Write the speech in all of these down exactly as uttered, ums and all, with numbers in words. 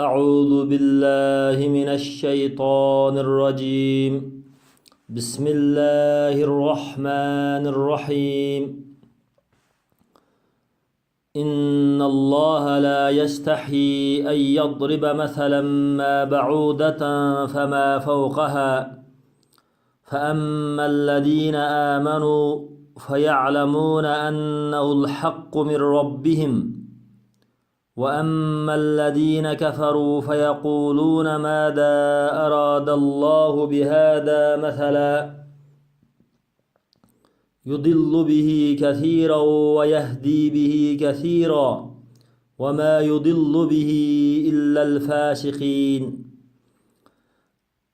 أعوذ بالله من الشيطان الرجيم. بسم الله الرحمن الرحيم. إن الله لا يستحيي أن يضرب مثلا ما بعودة فما فوقها، فأما الذين آمنوا فيعلمون أنه الحق من ربهم، وأما الذين كفروا فيقولون ماذا أراد الله بهذا مثلا، يضل به كثيرا ويهدي به كثيرا، وما يضل به إلا الفاسقين.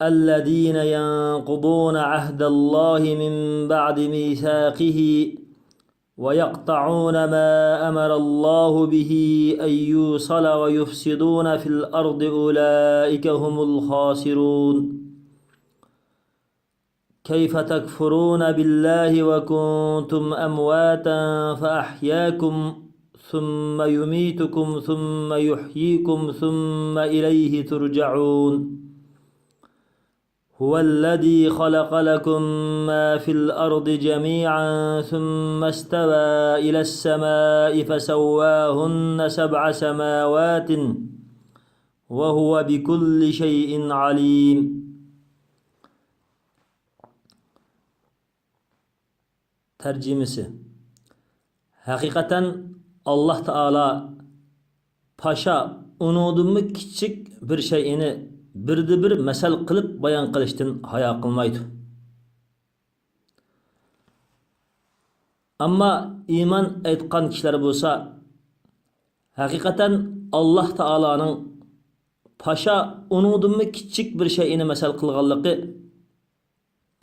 الذين ينقضون عهد الله من بعد ميثاقه ويقطعون ما أمر الله به أن يوصل ويفسدون في الأرض أولئك هم الخاسرون. كيف تكفرون بالله وكنتم أمواتا فأحياكم ثم يميتكم ثم يحييكم ثم إليه ترجعون. هو الذي خلق لكم ما في الأرض جميعا ثم استوى إلى السماء فسواهن سبع سماوات وهو بكل شيء عليم. تەرجىمىسى. ھەقىقەتەن، ئاللاھ تائالا پاشا، ئۇنىڭدىنمۇ كىچىك بىر شەيئىنى بىردە بىر مەسەل قىلىپ بايان قىلىشتىن ھايا قىلمايدۇ. ئەمما ئىمان ئېيتقان كىشىلەر بولسا، ھەقىقەتەن ئاللاھ تائالانىڭ پاشا، ئۇنىڭدىنمۇ كىچىك بىر شەيئىنى مەسەل قىلغانلىقى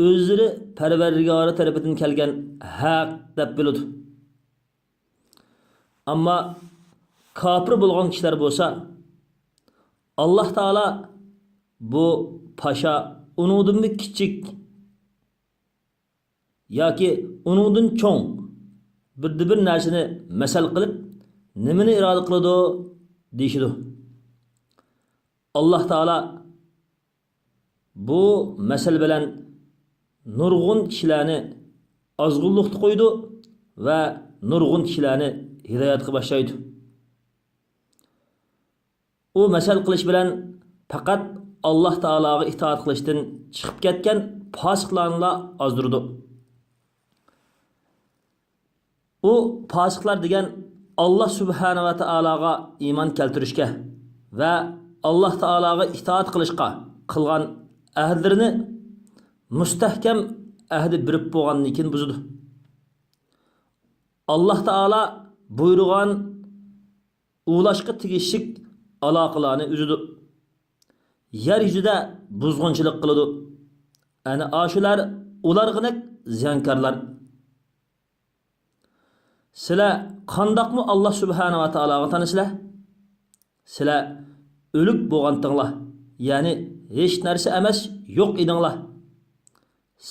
ئۆزلىرى پەرۋەردىگارى تەرىپىدىن كەلگەن ھەق دەپ بىلىدۇ. ئەمما كاپىر بولغان كىشىلەر بولسا، ئاللاھ تائالا بۇ پاشا، ئۇنىڭدىنمۇ كىچىك ياكى ئۇنىڭدىن چوڭ بىردە بىر نەرسىنى مەسەل قىلىپ، نېمىنى ئىرادە قىلىدۇ دېيىشىدۇ. ئاللاھ تائالا بۇ مەسەل بىلەن نۇرغۇن كىشىلەرنى ئازغۇنلۇقتا قويىدۇ ۋە نۇرغۇن كىشىلەرنى ھىدايەتكە باشلايدۇ. ئۇ مەسەل قىلىش بىلەن پەقەت ئاللاھ تائالاغا ئىتائەت قىلىشتىن چىقىپ كەتكەن پاسىقلارنىلا ئازدۇرىدۇ. ئۇ پاسىقلار دېگەن ئاللاھ سۇبھانە ۋە تائالاغا ئىمان كەلتۈرۈشكە ۋە ئاللاھ تائالاغا ئىتائەت قىلىشقا قىلغان ئەھدىلىرىنى مۇستەھكەم ئەھدى بېرىپ بولغاندىن كېيىن بۇزىدۇ. ئاللاھ تائالا بۇيرۇغان ئۇلاشقا تېگىشلىك ئالاقىلارنى ئۈزىدۇ. يەر يۈزىدە بۇزغۇنچىلىق قىلىدۇ. ئەنە ئاشۇلار ئۇلارغىدەك زىيانكارلار. سىلەر قانداقمۇ ئاللاھ سۇبھانە ۋە تائالاغا تانىسىلەر؟ سىلەر ئۆلۈك بولغانتىڭلار، يەنى ھېچ نەرسە ئەمەس، يوق ئىدىڭلار.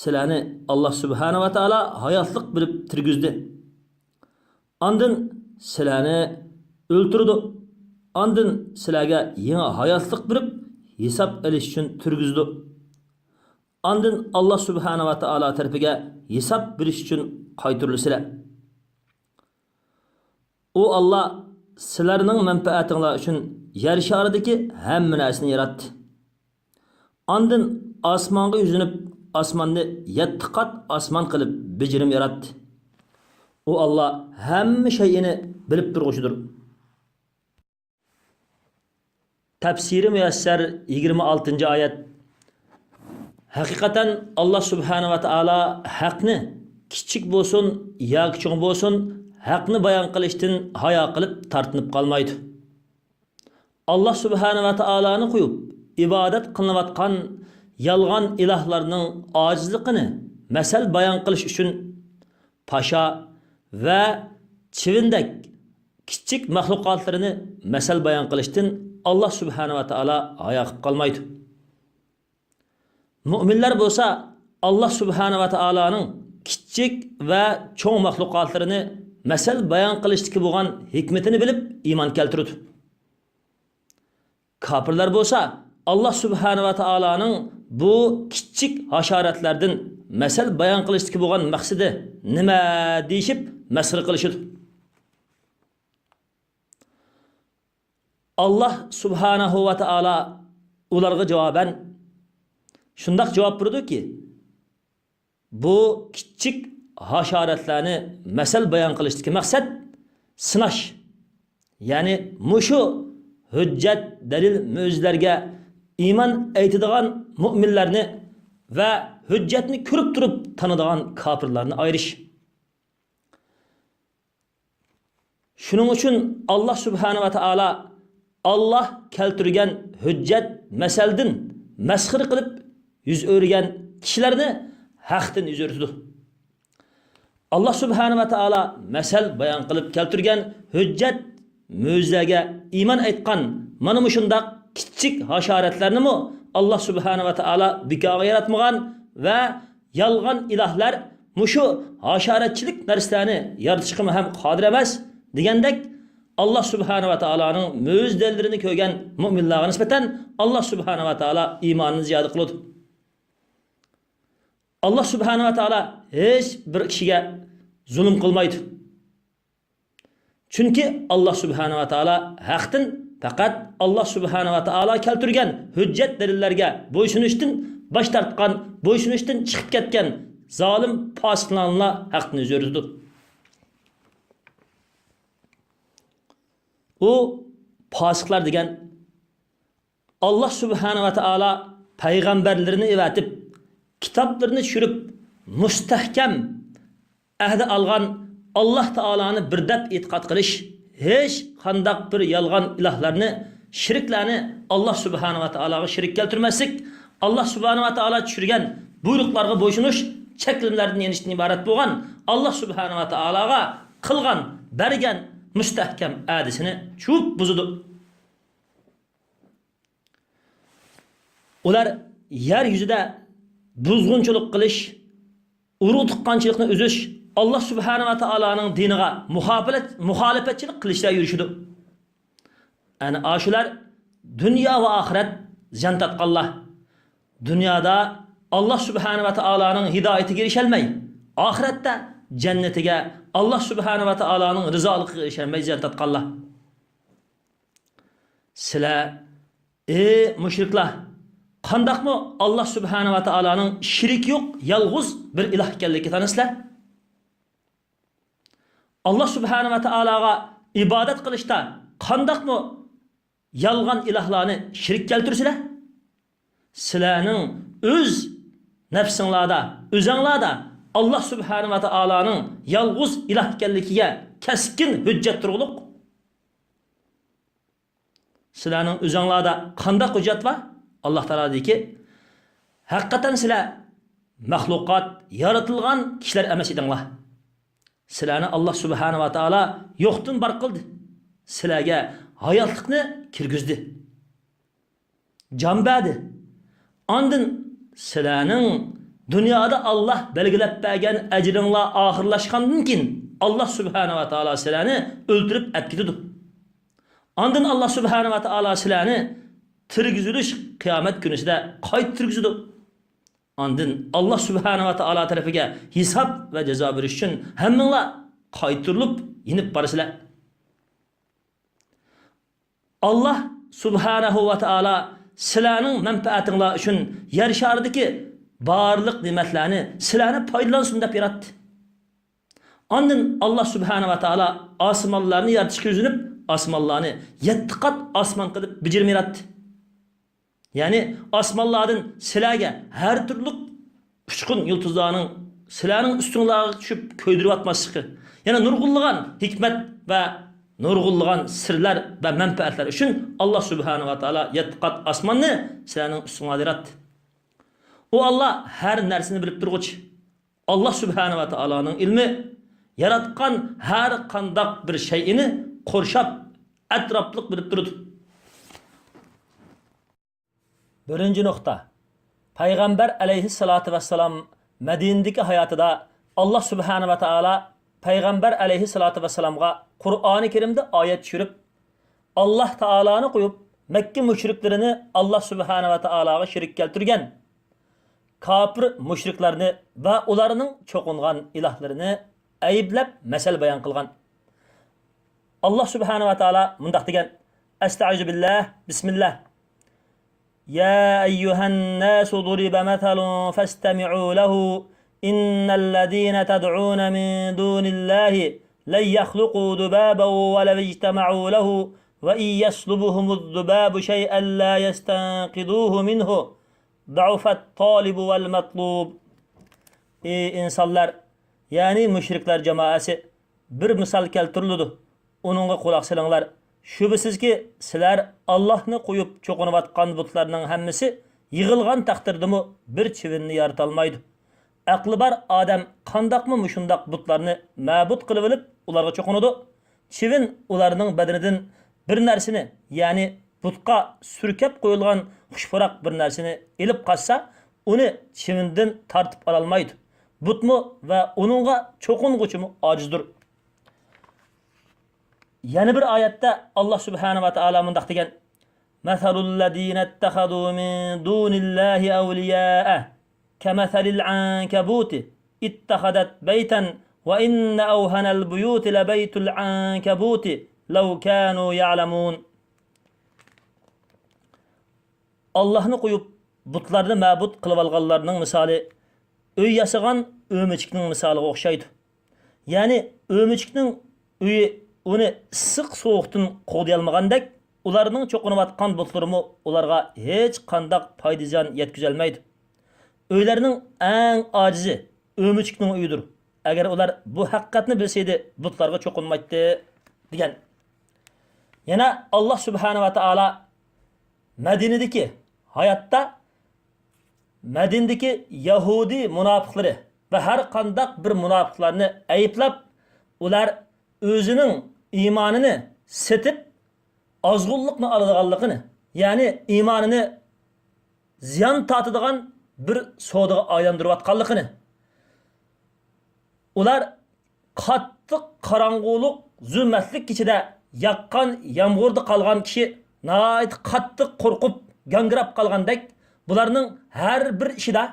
سىلەرنى ئاللاھ سۇبھانە ۋە تائالا ھاياتلىق بېرىپ تىرگۈزدى. ئاندىن سىلەرنى ئۆلتۈرىدۇ. ئاندىن سىلەرگە يېڭى ھاياتلىق بېرىپ، ھېساب ئېلىش ئۈچۈن تىرگۈزىدۇ. ئاندىن ئاللاھ سۇبھانە ۋە تائالا تەرىپىگە ھېساب بېرىش ئۈچۈن قايتۇرۇلىسىلەر. ئۇ ئاللاھ سىلەرنىڭ مەنپەئەتىڭلار ئۈچۈن يەر شارىدىكى ھەممە نەرسىنى ياراتتى. ئاندىن ئاسمانغا يۈزلىنىپ، ئاسماننى يەتتە قات ئاسمان قىلىپ بېجىرىم ياراتتى. ئۇ ئاللاھ ھەممە شەيئىنى بىلىپ تۇرغۇچىدۇر. تەپسىرى مۇيەسسەر، يىگىرمە ئالتىنچى ئايەت. ھەقىقەتەن ئاللاھ سۇبھانە ۋە تائالا ھەقنى، كىچىك بولسۇن ياكى چوڭ بولسۇن، ھەقنى بايان قىلىشتىن ھايا قىلىپ تارتىنىپ قالمايدۇ. ئاللاھ سۇبھانە ۋە تائالانى قويۇپ، ئىبادەت قىلىنىۋاتقان يالغان ئىلاھلارنىڭ ئاجىزلىقىنى مەسەل بايان قىلىش ئۈچۈن پاشا ۋە چىۋىندەك كىچىك مەخلۇقاتلىرىنى مەسەل بايان قىلىشتىن ئاللاھ سۇبھانە ۋە تائالا ھايا قىلىپ قالمايدۇ. مۆمىنلەر بولسا ئاللاھ سۇبھانە ۋە تائالانىڭ كىچىك ۋە چوڭ مەخلۇقاتلىرىنى مەسەل بايان قىلىشتىكى بولغان ھېكمىتىنى بىلىپ ئىمان كەلتۈرىدۇ. كاپىرلار بولسا ئاللا سۇبھانە ۋە تائالانىڭ بۇ كىچىك ھاشارەتلەردىن مەسەل بايان قىلىشتىكى بولغان مەقسىتى نېمە دېيىشىپ مەسخىرە قىلىشىدۇ. ئاللا سۇبھانەھۇ ۋە تائالا ئۇلارغا جاۋابەن شۇنداق جاۋاب بېرىدۇكى، بۇ كىچىك ھاشارەتلەرنى مەسەل بايان قىلىشتىكى مەقسەت سىناش. يەنى مۇشۇ ھۆججەت، دەلىل، مۆجىزىلەرگە ئىمان ئېيتىدىغان مۇئمىنلارنى ۋە ھۆججەتنى كۆرۈپ تۇرۇپ تانىدىغان كاپىرلارنى ئايرىش. شۇنىڭ ئۈچۈن ئاللا سۇبھانە ۋە تائالا ئاللا كەلتۈرگەن ھۆججەت، مەسەلدىن مەسخىرە قىلىپ يۈز ئۆرۈگەن كىشىلەرنى ھەقتىن يۈز ئۆرۈتىدۇ. ئاللا سۇبھانە ۋە تائالا مەسەل بايان قىلىپ كەلتۈرگەن ھۆججەت، مۆجىزىلەرگە ئىمان ئېيتقان مانا مۇشۇنداق كىچىك ھاشارەتلەرنىمۇ ئاللا سۇبھانە ۋە تائالا بىكارغا ياراتمىغان ۋە يالغان ئىلاھلار مۇشۇ ھاشارەتچىلىك نەرسىلەرنى يارىتىشقىمۇ ھەم قادىر ئەمەس دېگەندەك، ئاللا سۇبھانە ۋە تائالانىڭ مۆجىزە دەلىللىرىنى كۆرگەن مۇئمىنلارغا نىسبەتەن ئاللا سۇبھانە ۋە تائالا ئىمانىنى زىيادە قىلىدۇ. ئاللا سۇبھانە ۋە تائالا ھېچ بىر كىشىگە زۇلۇم قىلمايدۇ. چۈنكى ئاللا سۇبھانە ۋە تائالا ھەقتىن پەقەت ئاللا سۇبھانە ۋە تائالا كەلتۈرگەن ھۆججەت دەلىللەرگە بويسۇنۇشتىن باش تارتقان، بويسۇنۇشتىن چىقىپ كەتكەن زالىم پاسىقلارنىلا ھەقتىن يۈز ئۆرۈتىدۇ. ئۇ پاسىقلار دېگەن ئاللا سۇبھانە ۋە تائالا پەيغەمبەرلىرىنى ئەۋەتىپ، كىتابلىرىنى چۈشۈرۈپ، مۇستەھكەم ئەھدە ئالغان ئاللا تائالانى بىر دەپ ئېتىقاد قىلىش، ھېچ قانداق بىر يالغان ئىلاھلارنى، شېرىكلەرنى ئاللا سۇبھانە ۋە تائالاغا شېرىك كەلتۈرمەسلىك، ئاللا سۇبھانە ۋە تائالا چۈشۈرگەن بۇيرۇقلارغا بويسۇنۇش، چەكلىمىلەردىن يېنىشتىن ئىبارەت بولغان ئاللا سۇبھانە ۋە تائالاغا قىلغان، بەرگەن مۇستەھكەم ئەھدىسىنى چۇۋۇپ بۇزىدۇ. ئۇلار يەر يۈزىدە بۇزغۇنچىلىق قىلىش، ئۇرۇق تۇغقانچىلىقنى ئۈزۈش، ئاللا سۇبھانە ۋە تائالانىڭ دىنىغا مۇخالىپەت، مۇخالىپەتچىلىك قىلىشتا يۈرۈشىدۇ. ئەنە ئاشۇلار دۇنيا ۋە ئاخىرەت زىيان تارتقانلار. دۇنيادا ئاللا سۇبھانە ۋە تائالانىڭ ھىدايىتىگە ئېرىشەلمەي، ئاخىرەتتە جەننىتىگە، ئاللا سۇبھانە ۋە تائالانىڭ رىزالىقىغا ئېرىشەلمەي زىيان تارتقانلار. سىلەر، ئى مۇشرىكلار، قانداقمۇ ئاللا سۇبھانە ۋە تائالانىڭ شېرىكى يوق، يالغۇز بىر ئىلاھ ئىكەنلىكىگە تانىسىلەر؟ ئاللا سۇبھانە ۋە تائالاغا ئىبادەت قىلىشتا قانداقمۇ يالغان ئىلاھلارنى شېرىك كەلتۈرىسىلەر؟ سىلەرنىڭ ئۆز نەپسىڭلاردا، ئۆزەڭلاردا ئاللا سۇبھانە ۋە تائالانىڭ يالغۇز ئىلاھ ئىكەنلىكىگە كەسكىن ھۆججەت تۇرغۇلۇق. سىلەرنىڭ ئۆزەڭلاردا قانداق ھۆججەت بار؟ ئاللا تائالا دېدىكى، ھەقىقەتەن سىلەر مەخلۇقات، يارىتىلغان كىشىلەر ئەمەس ئىدىڭلار. سىلەرنى ئاللا سۇبھانە ۋە تائالا يوقتىن بار قىلدى. سىلەرگە ھاياتلىقنى كىرگۈزدى. جان بەردى. ئاندىن سىلەرنىڭ دۇنيادا ئاللا بەلگىلەپ بەرگەن ئەجرىڭلار ئاخىرلاشقاندىن كېيىن، ئاللا سۇبھانە ۋە تائالا سىلەرنى ئۆلتۈرۈپ ئەتكۈزىدۇ. ئاندىن ئاللا سۇبھانە ۋە تائالا سىلەرنى تىرگۈزۈلۈش قىيامەت كۈنىسىدە قايتا تىرگۈزىدۇ. ئاندىن ئاللا سۇبھانە ۋە تائالا تەرىپىگە ھېساب ۋە جازا بېرىش ئۈچۈن ھەممىڭلار قايتۇرۇلۇپ يېنىپ بارىسىلەر. ئاللا سۇبھانەھۇ ۋە تائالا سىلەرنىڭ مەنپەئەتىڭلار ئۈچۈن يەر شارىدىكى بارلىق نېمەتلەرنى سىلەرنى پايدىلانسۇن دەپ ياراتتى. ئاندىن ئاللا سۇبھانەھۇ ۋە تائالا ئاسمانلارنى يارىتىشقا يۈزلىنىپ، ئاسمانلارنى يەتتە قات ئاسمان قىلىپ بېجىرىپ ياراتتى. يەنى ئاسمانلاردىن سىلەرگە ھەر تۈرلۈك ئۇچقۇن يۇلتۇزلارنىڭ سىلەرنىڭ ئۈستۈڭلارغا چۈشۈپ كۆيدۈرۈۋاتماسلىقى، يەنە نۇرغۇنلىغان ھېكمەت ۋە نۇرغۇنلىغان سىرلار ۋە مەنپەئەتلەر ئۈچۈن ئاللا سۇبھانەھۇ ۋە تائالا يەتتە قات ئاسماننى سىلەرنىڭ ئۈستۈڭلاردا ياراتتى. ئۇ ئاللا ھەر نەرسىنى بىلىپ تۇرغۇچى. ئاللا سۇبھانەھۇ ۋە تائالانىڭ ئىلمى ياراتقان ھەر قانداق بىر شەيئىنى قورشاپ، ئەتراپلىق بىلىپ تۇرىدۇ. بىرىنچى نۇقتا، پەيغەمبەر ئەلەيھىسسالاتۇ ۋەسسالام مەدىنىدىكى ھاياتىدا ئاللا سۇبھانەھۇ ۋە تائالا پەيغەمبەر ئەلەيھىسسالاتۇ ۋەسسالامغا قۇرئانى كەرىمدە ئايەت چۈشۈرۈپ، ئاللا تائالانى قويۇپ، مەككە مۇشرىكلىرىنى ئاللا سۇبھانەھۇ ۋە تائالاغا شېرىك كەلتۈرگەن كاپىر مۇشرىكلارنى ۋە ئۇلارنىڭ چوقۇنغان ئىلاھلىرىنى ئەيىبلەپ مەسەل بايان قىلغان. ئاللا سۇبھانەھۇ ۋە تائالا مۇنداق دېگەن، ئەستەئىزۇ بىللاھ، بىسمىللاھ. يا أيها الناس ضرب مثل فاستمعوا له إن الذين تدعون من دون الله لن يخلقوا ذبابا ولو اجتمعوا له وإن يسلبهم الذباب شيئا لا يستنقذوه منه ضعف الطالب والمطلوب. ئى ئىنسانلار، يەنى مۇشرىكلار جامائەسى، بىر مىسال كەلتۈرۈلىدۇ. ئۇنىڭغا قۇلاق سېلىڭلار. شۈبھىسىزكى، سىلەر ئاللاھنى قويۇپ چوقۇنۇۋاتقان بۇتلارنىڭ ھەممىسى يىغىلغان تەقدىردىمۇ بىر چىۋىننى يارىتالمايدۇ. ئەقلى بار ئادەم قانداقمۇ مۇشۇنداق بۇتلارنى مەبۇد قىلىۋېلىپ، ئۇلارغا چوقۇنىدۇ؟ چىۋىن ئۇلارنىڭ بەدىنىدىن بىر نەرسىنى، يەنى بۇتقا سۈركەپ قويۇلغان خۇش پۇراق بىر نەرسىنى ئېلىپ قاچسا، ئۇنى چىۋىندىن تارتىپ ئالالمايدۇ. بۇتمۇ ۋە ئۇنىڭغا چوقۇنغۇچىمۇ ئاجىزدۇر. يەنە بىر ئايەتتە ئاللا سۇبھانەھۇ ۋە تائالا مۇنداق دېگەن، مثل الذين اتخذوا من دون الله أولياء كمثل العنكبوت اتخذت بيتا وإن أوهن البيوت لبيت العنكبوت لو كانوا يعلمون. ئاللاھنى قويۇپ، بۇتلارنى مەبۇد قىلىۋالغانلارنىڭ مىسالى ئۆي ياسىغان ئۆمۈچۈكنىڭ مىسالىغا ئوخشايدۇ. يەنى ئۆمۈچۈكنىڭ ئۆيى ئۇنى ئىسسىق سوغۇقتىن قوغدىيالمىغاندەك، ئۇلارنىڭ چوقۇنۇۋاتقان بۇتلىرىمۇ ئۇلارغا ھېچقانداق پايدا زىيان يەتكۈزەلمەيدۇ. ئۆيلەرنىڭ ئەڭ ئاجىزى ئۆمۈچۈكنىڭ ئۆيىدۇر. ئەگەر ئۇلار بۇ ھەقىقەتنى بىلسەيدى، بۇتلارغا چوقۇنمايتتى، دېگەن. يەنە ئاللا سۇبھانەھۇ ۋە تائالا مەدىنىدىكى ھاياتتا مەدىنىدىكى يەھۇدىي مۇناپىقلىرى ۋە ھەر قانداق بىر مۇناپىقلارنى ئەيىبلەپ، ئۇلار ئۆزىنىڭ ئىمانىنى سېتىپ، ئازغۇنلۇقنى ئالىدىغانلىقىنى، يەنى ئىمانىنى زىيان تارتىدىغان بىر سودىغا ئايلاندۇرۇۋاتقانلىقىنى، ئۇلار قاتتىق قاراڭغۇلۇق، زۇلمەتلىك كېچىدە ياغقان يامغۇردا قالغان كىشى ناھايىتى قاتتىق قورقۇپ، گاڭگىراپ قالغاندەك، بۇلارنىڭ ھەر بىر ئىشىدا،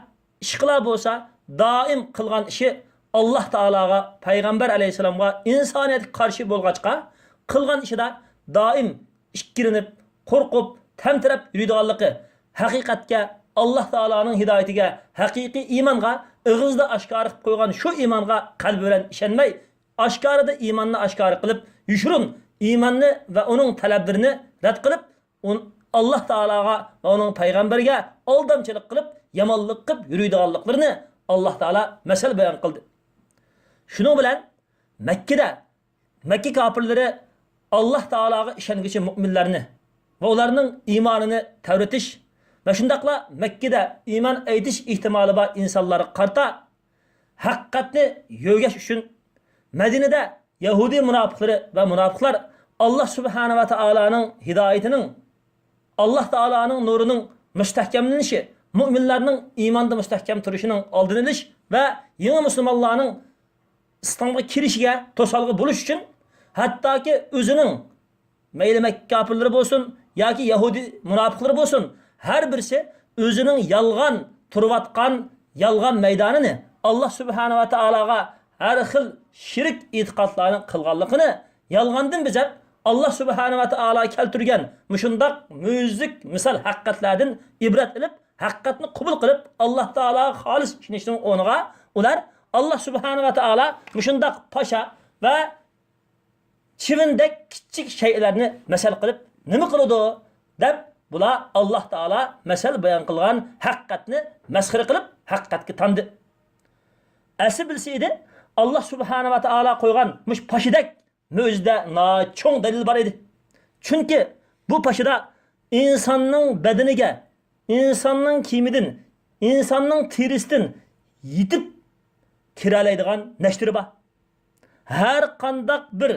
ئىشقىلا بولسا، دائىم قىلغان ئىشى ئاللا تائالاغا، پەيغەمبەر ئەلەيھىسسالامغا، ئىنسانىيەتكە قارشى بولغاچقا، قىلغان ئىشىدا دائىم ئىككىلىنىپ، قورقۇپ، تەمتىرەپ يۈرىدىغانلىقى، ھەقىقەتكە، ئاللا تائالانىڭ ھىدايىتىگە، ھەقىقىي ئىمانغا، ئېغىزدا ئاشكارا قىلىپ قويغان شۇ ئىمانغا قەلبى بىلەن ئىشەنمەي، ئاشكارىدا ئىماننى ئاشكارا قىلىپ، يوشۇرۇن ئىماننى ۋە ئۇنىڭ تەلەپلىرىنى رەت قىلىپ، ئۇن-، ئاللا تائالاغا ۋە ئۇنىڭ پەيغەمبىرىگە ئالدامچىلىق قىلىپ، يامانلىق قىلىپ يۈرىدىغانلىقلىرىنى ئاللا تائالا مەسەل بايان قىلدى. شۇنىڭ بىلەن مەككىدە مەككە كاپىرلىرى ئاللا تائالاغا ئىشەنگۈچى مۆمىنلەرنى ۋە ئۇلارنىڭ ئىمانىنى تەۋرىتىش ۋە شۇنداقلا مەككىدە ئىمان ئېيتىش ئېھتىمالى بار ئىنسانلارغا قارىتا ھەقىقەتنى يۆگەش ئۈچۈن مەدىنىدە يەھۇدىي مۇناپىقلىرى ۋە مۇناپىقلار ئاللا سۇبھانە ۋە تائالانىڭ ھىدايىتىنىڭ، ئاللا تائالانىڭ نۇرىنىڭ مۇستەھكەملىنىشى، مۆمىنلەرنىڭ ئىماندا مۇستەھكەم تۇرۇشىنىڭ ئالدىنى ئېلىش ۋە يېڭى مۇسۇلمانلارنىڭ ئىسلامغا كىرىشىگە توسالغۇ بولۇش ئۈچۈن، ھەتتاكى ئۆزىنىڭ، مەيلى مەككە كاپىرلىرى بولسۇن ياكى يەھۇدىي مۇناپىقلىرى بولسۇن، ھەر بىرسى ئۆزىنىڭ يالغان تۇرۇۋاتقان يالغان مەيدانىنى، ئاللا سۇبھانە ۋە تائالاغا ھەر خىل شېرىك ئېتىقادلارنى قىلغانلىقىنى يالغاندىن بېزەپ، ئاللا سۇبھانە ۋە تائالا كەلتۈرگەن مۇشۇنداق مۆجىزىلىك مىسال ھەقىقەتلەردىن ئىبرەت ئېلىپ، ھەقىقەتنى قوبۇل قىلىپ، ئاللا تائالاغا خالىس ئىشىنىشنىڭ ئورنىغا ئۇلار ئاللا سۇبھانە ۋە تائالا مۇشۇنداق پاشا ۋە چىۋىندەك كىچىك شەيئىلەرنى مەسەل قىلىپ نېمە قىلىدۇ؟ دەپ، بۇلار ئاللا تائالا مەسەل بايان قىلغان ھەقىقەتنى مەسخىرە قىلىپ، ھەقىقەتكە تاندى. ئەسلى بىلسە ئىدى، ئاللا سۇبھانە ۋە تائالا قويغان مۇشۇ پاشىدەك مۆجىزىدە ناھايىتى چوڭ دەلىل بار ئىدى. چۈنكى بۇ پاشىدا ئىنساننىڭ بەدىنىگە، ئىنساننىڭ كىيىمىدىن، ئىنساننىڭ تېرىسىدىن يېتىپ كىرەلەيدىغان نەشتىرى بار. ھەر قانداق بىر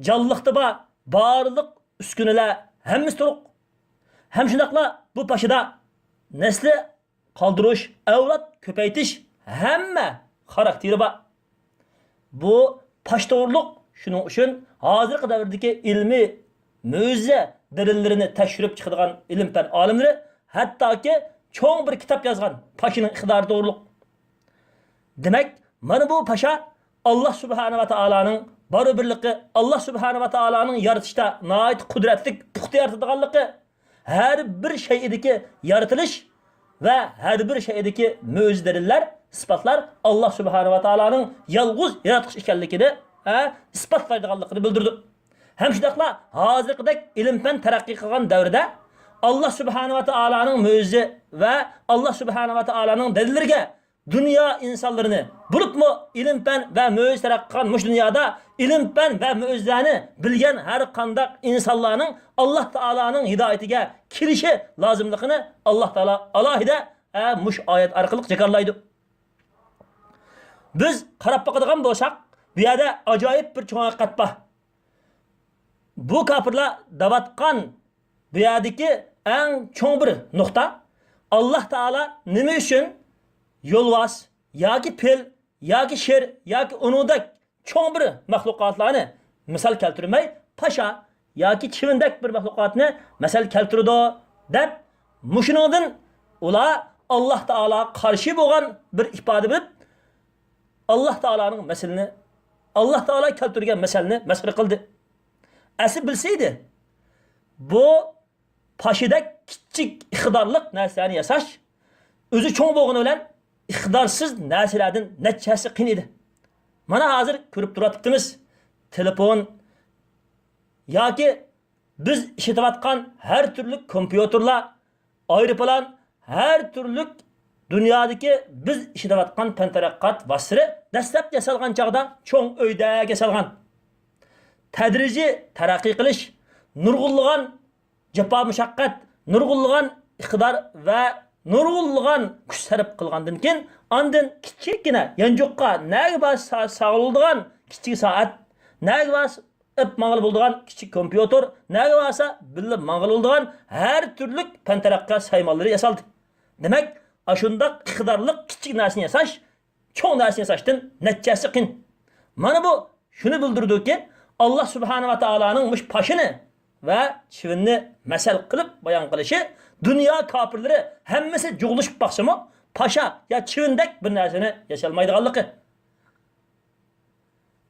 جانلىقتا بار بارلىق ئۈسكۈنىلەر ھەممىسى تولۇق. ھەم شۇنداقلا بۇ پاشىدا نەسلى قالدۇرۇش، ئەۋلاد كۆپەيتىش ھەممە خاراكتېرى بار. بۇ پاش توغرۇلۇق، شۇنىڭ ئۈچۈن ھازىرقى دەۋردىكى ئىلمىي مۆجىزە دەلىللىرىنى تەكشۈرۈپ چىقىدىغان ئىلىم-پەن ئالىملىرى ھەتتاكى چوڭ بىر كىتاب يازغان پاشىنىڭ ئىقتىدارى توغرۇلۇق. دېمەك، مانا بۇ پاشا ئاللا سۇبھانە ۋە تائالانىڭ بارلىقى، ئاللا سۇبھانە ۋە تائالانىڭ يارىتىشتا ناھايىتى قۇدرەتلىك، پۇختا يارىتىدىغانلىقى، ھەر بىر شەيئىدىكى يارىتىلىش ۋە ھەر بىر شەيئىدىكى مۆجىزە دەلىللەر، ئىسپاتلار ئاللا سۇبھانە ۋە تائالانىڭ يالغۇز ياراتقۇچى ئىكەنلىكىنى، ھە، ئىسپاتلايدىغانلىقىنى بىلدۈرىدۇ. ھەم شۇنداقلا ھازىرقىدەك ئىلىم-پەن تەرەققىي قىلغان دەۋردە ئاللا سۇبھانە ۋە تائالانىڭ مۆجىزە ۋە ئاللا سۇبھانە ۋە تائالانىڭ دەلىللىرىگە دۇنيا ئىنسانلىرىنى، بولۇپمۇ ئىلىم-پەن ۋە مۆجىزە تەرەققىي قىلغان مۇشۇ دۇنيادا ئىلىم-پەن ۋە مۆجىزىلەرنى بىلگەن ھەر قانداق ئىنسانلارنىڭ ئاللا تائالانىڭ ھىدايىتىگە كېلىشى لازىملىقىنى ئاللا تائالا ئالاھىدە، ئە، مۇشۇ ئايەت ئارقىلىق جاكارلايدۇ. بىز قاراپ باقىدىغان بولساق، بۇ يەردە ئاجايىپ بىر چوڭ ھەقىقەت بار. بۇ كاپىرلار دەۋاتقان بۇ يەردىكى ئەڭ چوڭ بىر نۇقتا، ئاللا تائالا نېمە ئۈچۈن يولۋاس ياكى پىل ياكى شىر ياكى ئۇنىڭدەك چوڭ بىر مەخلۇقاتلارنى مىسال كەلتۈرمەي، پاشا ياكى چىۋىندەك بىر مەخلۇقاتنى مەسەل كەلتۈرىدۇ دەپ، مۇشۇنىڭدىن ئۇلار ئاللا تائالاغا قارشى بولغان بىر ئىپادە بىلىپ، ئاللا تائالانىڭ مەسىلىنى، ئاللا تائالا كەلتۈرگەن مەسەلنى مەسخىرە قىلدى. ئەسلى بىلسە ئىدى، بۇ پاشىدەك كىچىك ئىقتىدارلىق نەرسىلەرنى ياساش ئۆزى چوڭ بولغىنى بىلەن ئىقتىدارسىز نەرسىلەردىن نەچچە ھەسسە قىيىن ئىدى. مانا ھازىر كۆرۈپ تۇرۇۋاتىپتىمىز. تېلېفون ياكى بىز ئىشلىتىۋاتقان ھەر تۈرلۈك كومپيۇتېرلار، ئايروپىلان، ھەر تۈرلۈك دۇنيادىكى بىز ئىشلىتىۋاتقان پەن تەرەققىيات ۋاسىتىلىرى دەسلەپ ياسالغان چاغدا چوڭ ئۆيدەك ياسالغان. تەدرىجىي تەرەققىي قىلىش، نۇرغۇنلىغان جاپا مۇشەققەت، نۇرغۇنلىغان ئىقتىدار ۋە نۇرغۇنلىغان كۈچ سەرپ قىلغاندىن كېيىن، ئاندىن كىچىككىنە يانچۇققا نەگە بارسا ساغلىنىدىغان كىچىك سائەت، نەگە بارسا ئېلىپ ماڭغىلى بولىدىغان كىچىك كومپيۇتېر، نەگە بارسا بىللە ماڭغىلى بولىدىغان ھەر تۈرلۈك پەن تەرەققىيات سايمانلىرى ياسالدى. دېمەك، ئاشۇنداق ئىقتىدارلىق كىچىك نەرسىنى ياساش چوڭ نەرسىنى ياساشتىن نەچچە ھەسسە قىيىن. مانا بۇ شۇنى بىلدۈرىدۇكى، ئاللا سۇبھانە ۋە تائالانىڭ مۇشۇ پاشىنى ۋە چىۋىننى مەسەل قىلىپ بايان قىلىشى، دۇنيا كاپىرلىرى ھەممىسى جۇغلىشىپ باقسىمۇ، پاشا يا چىۋىندەك بىر نەرسىنى ياسالمايدىغانلىقى.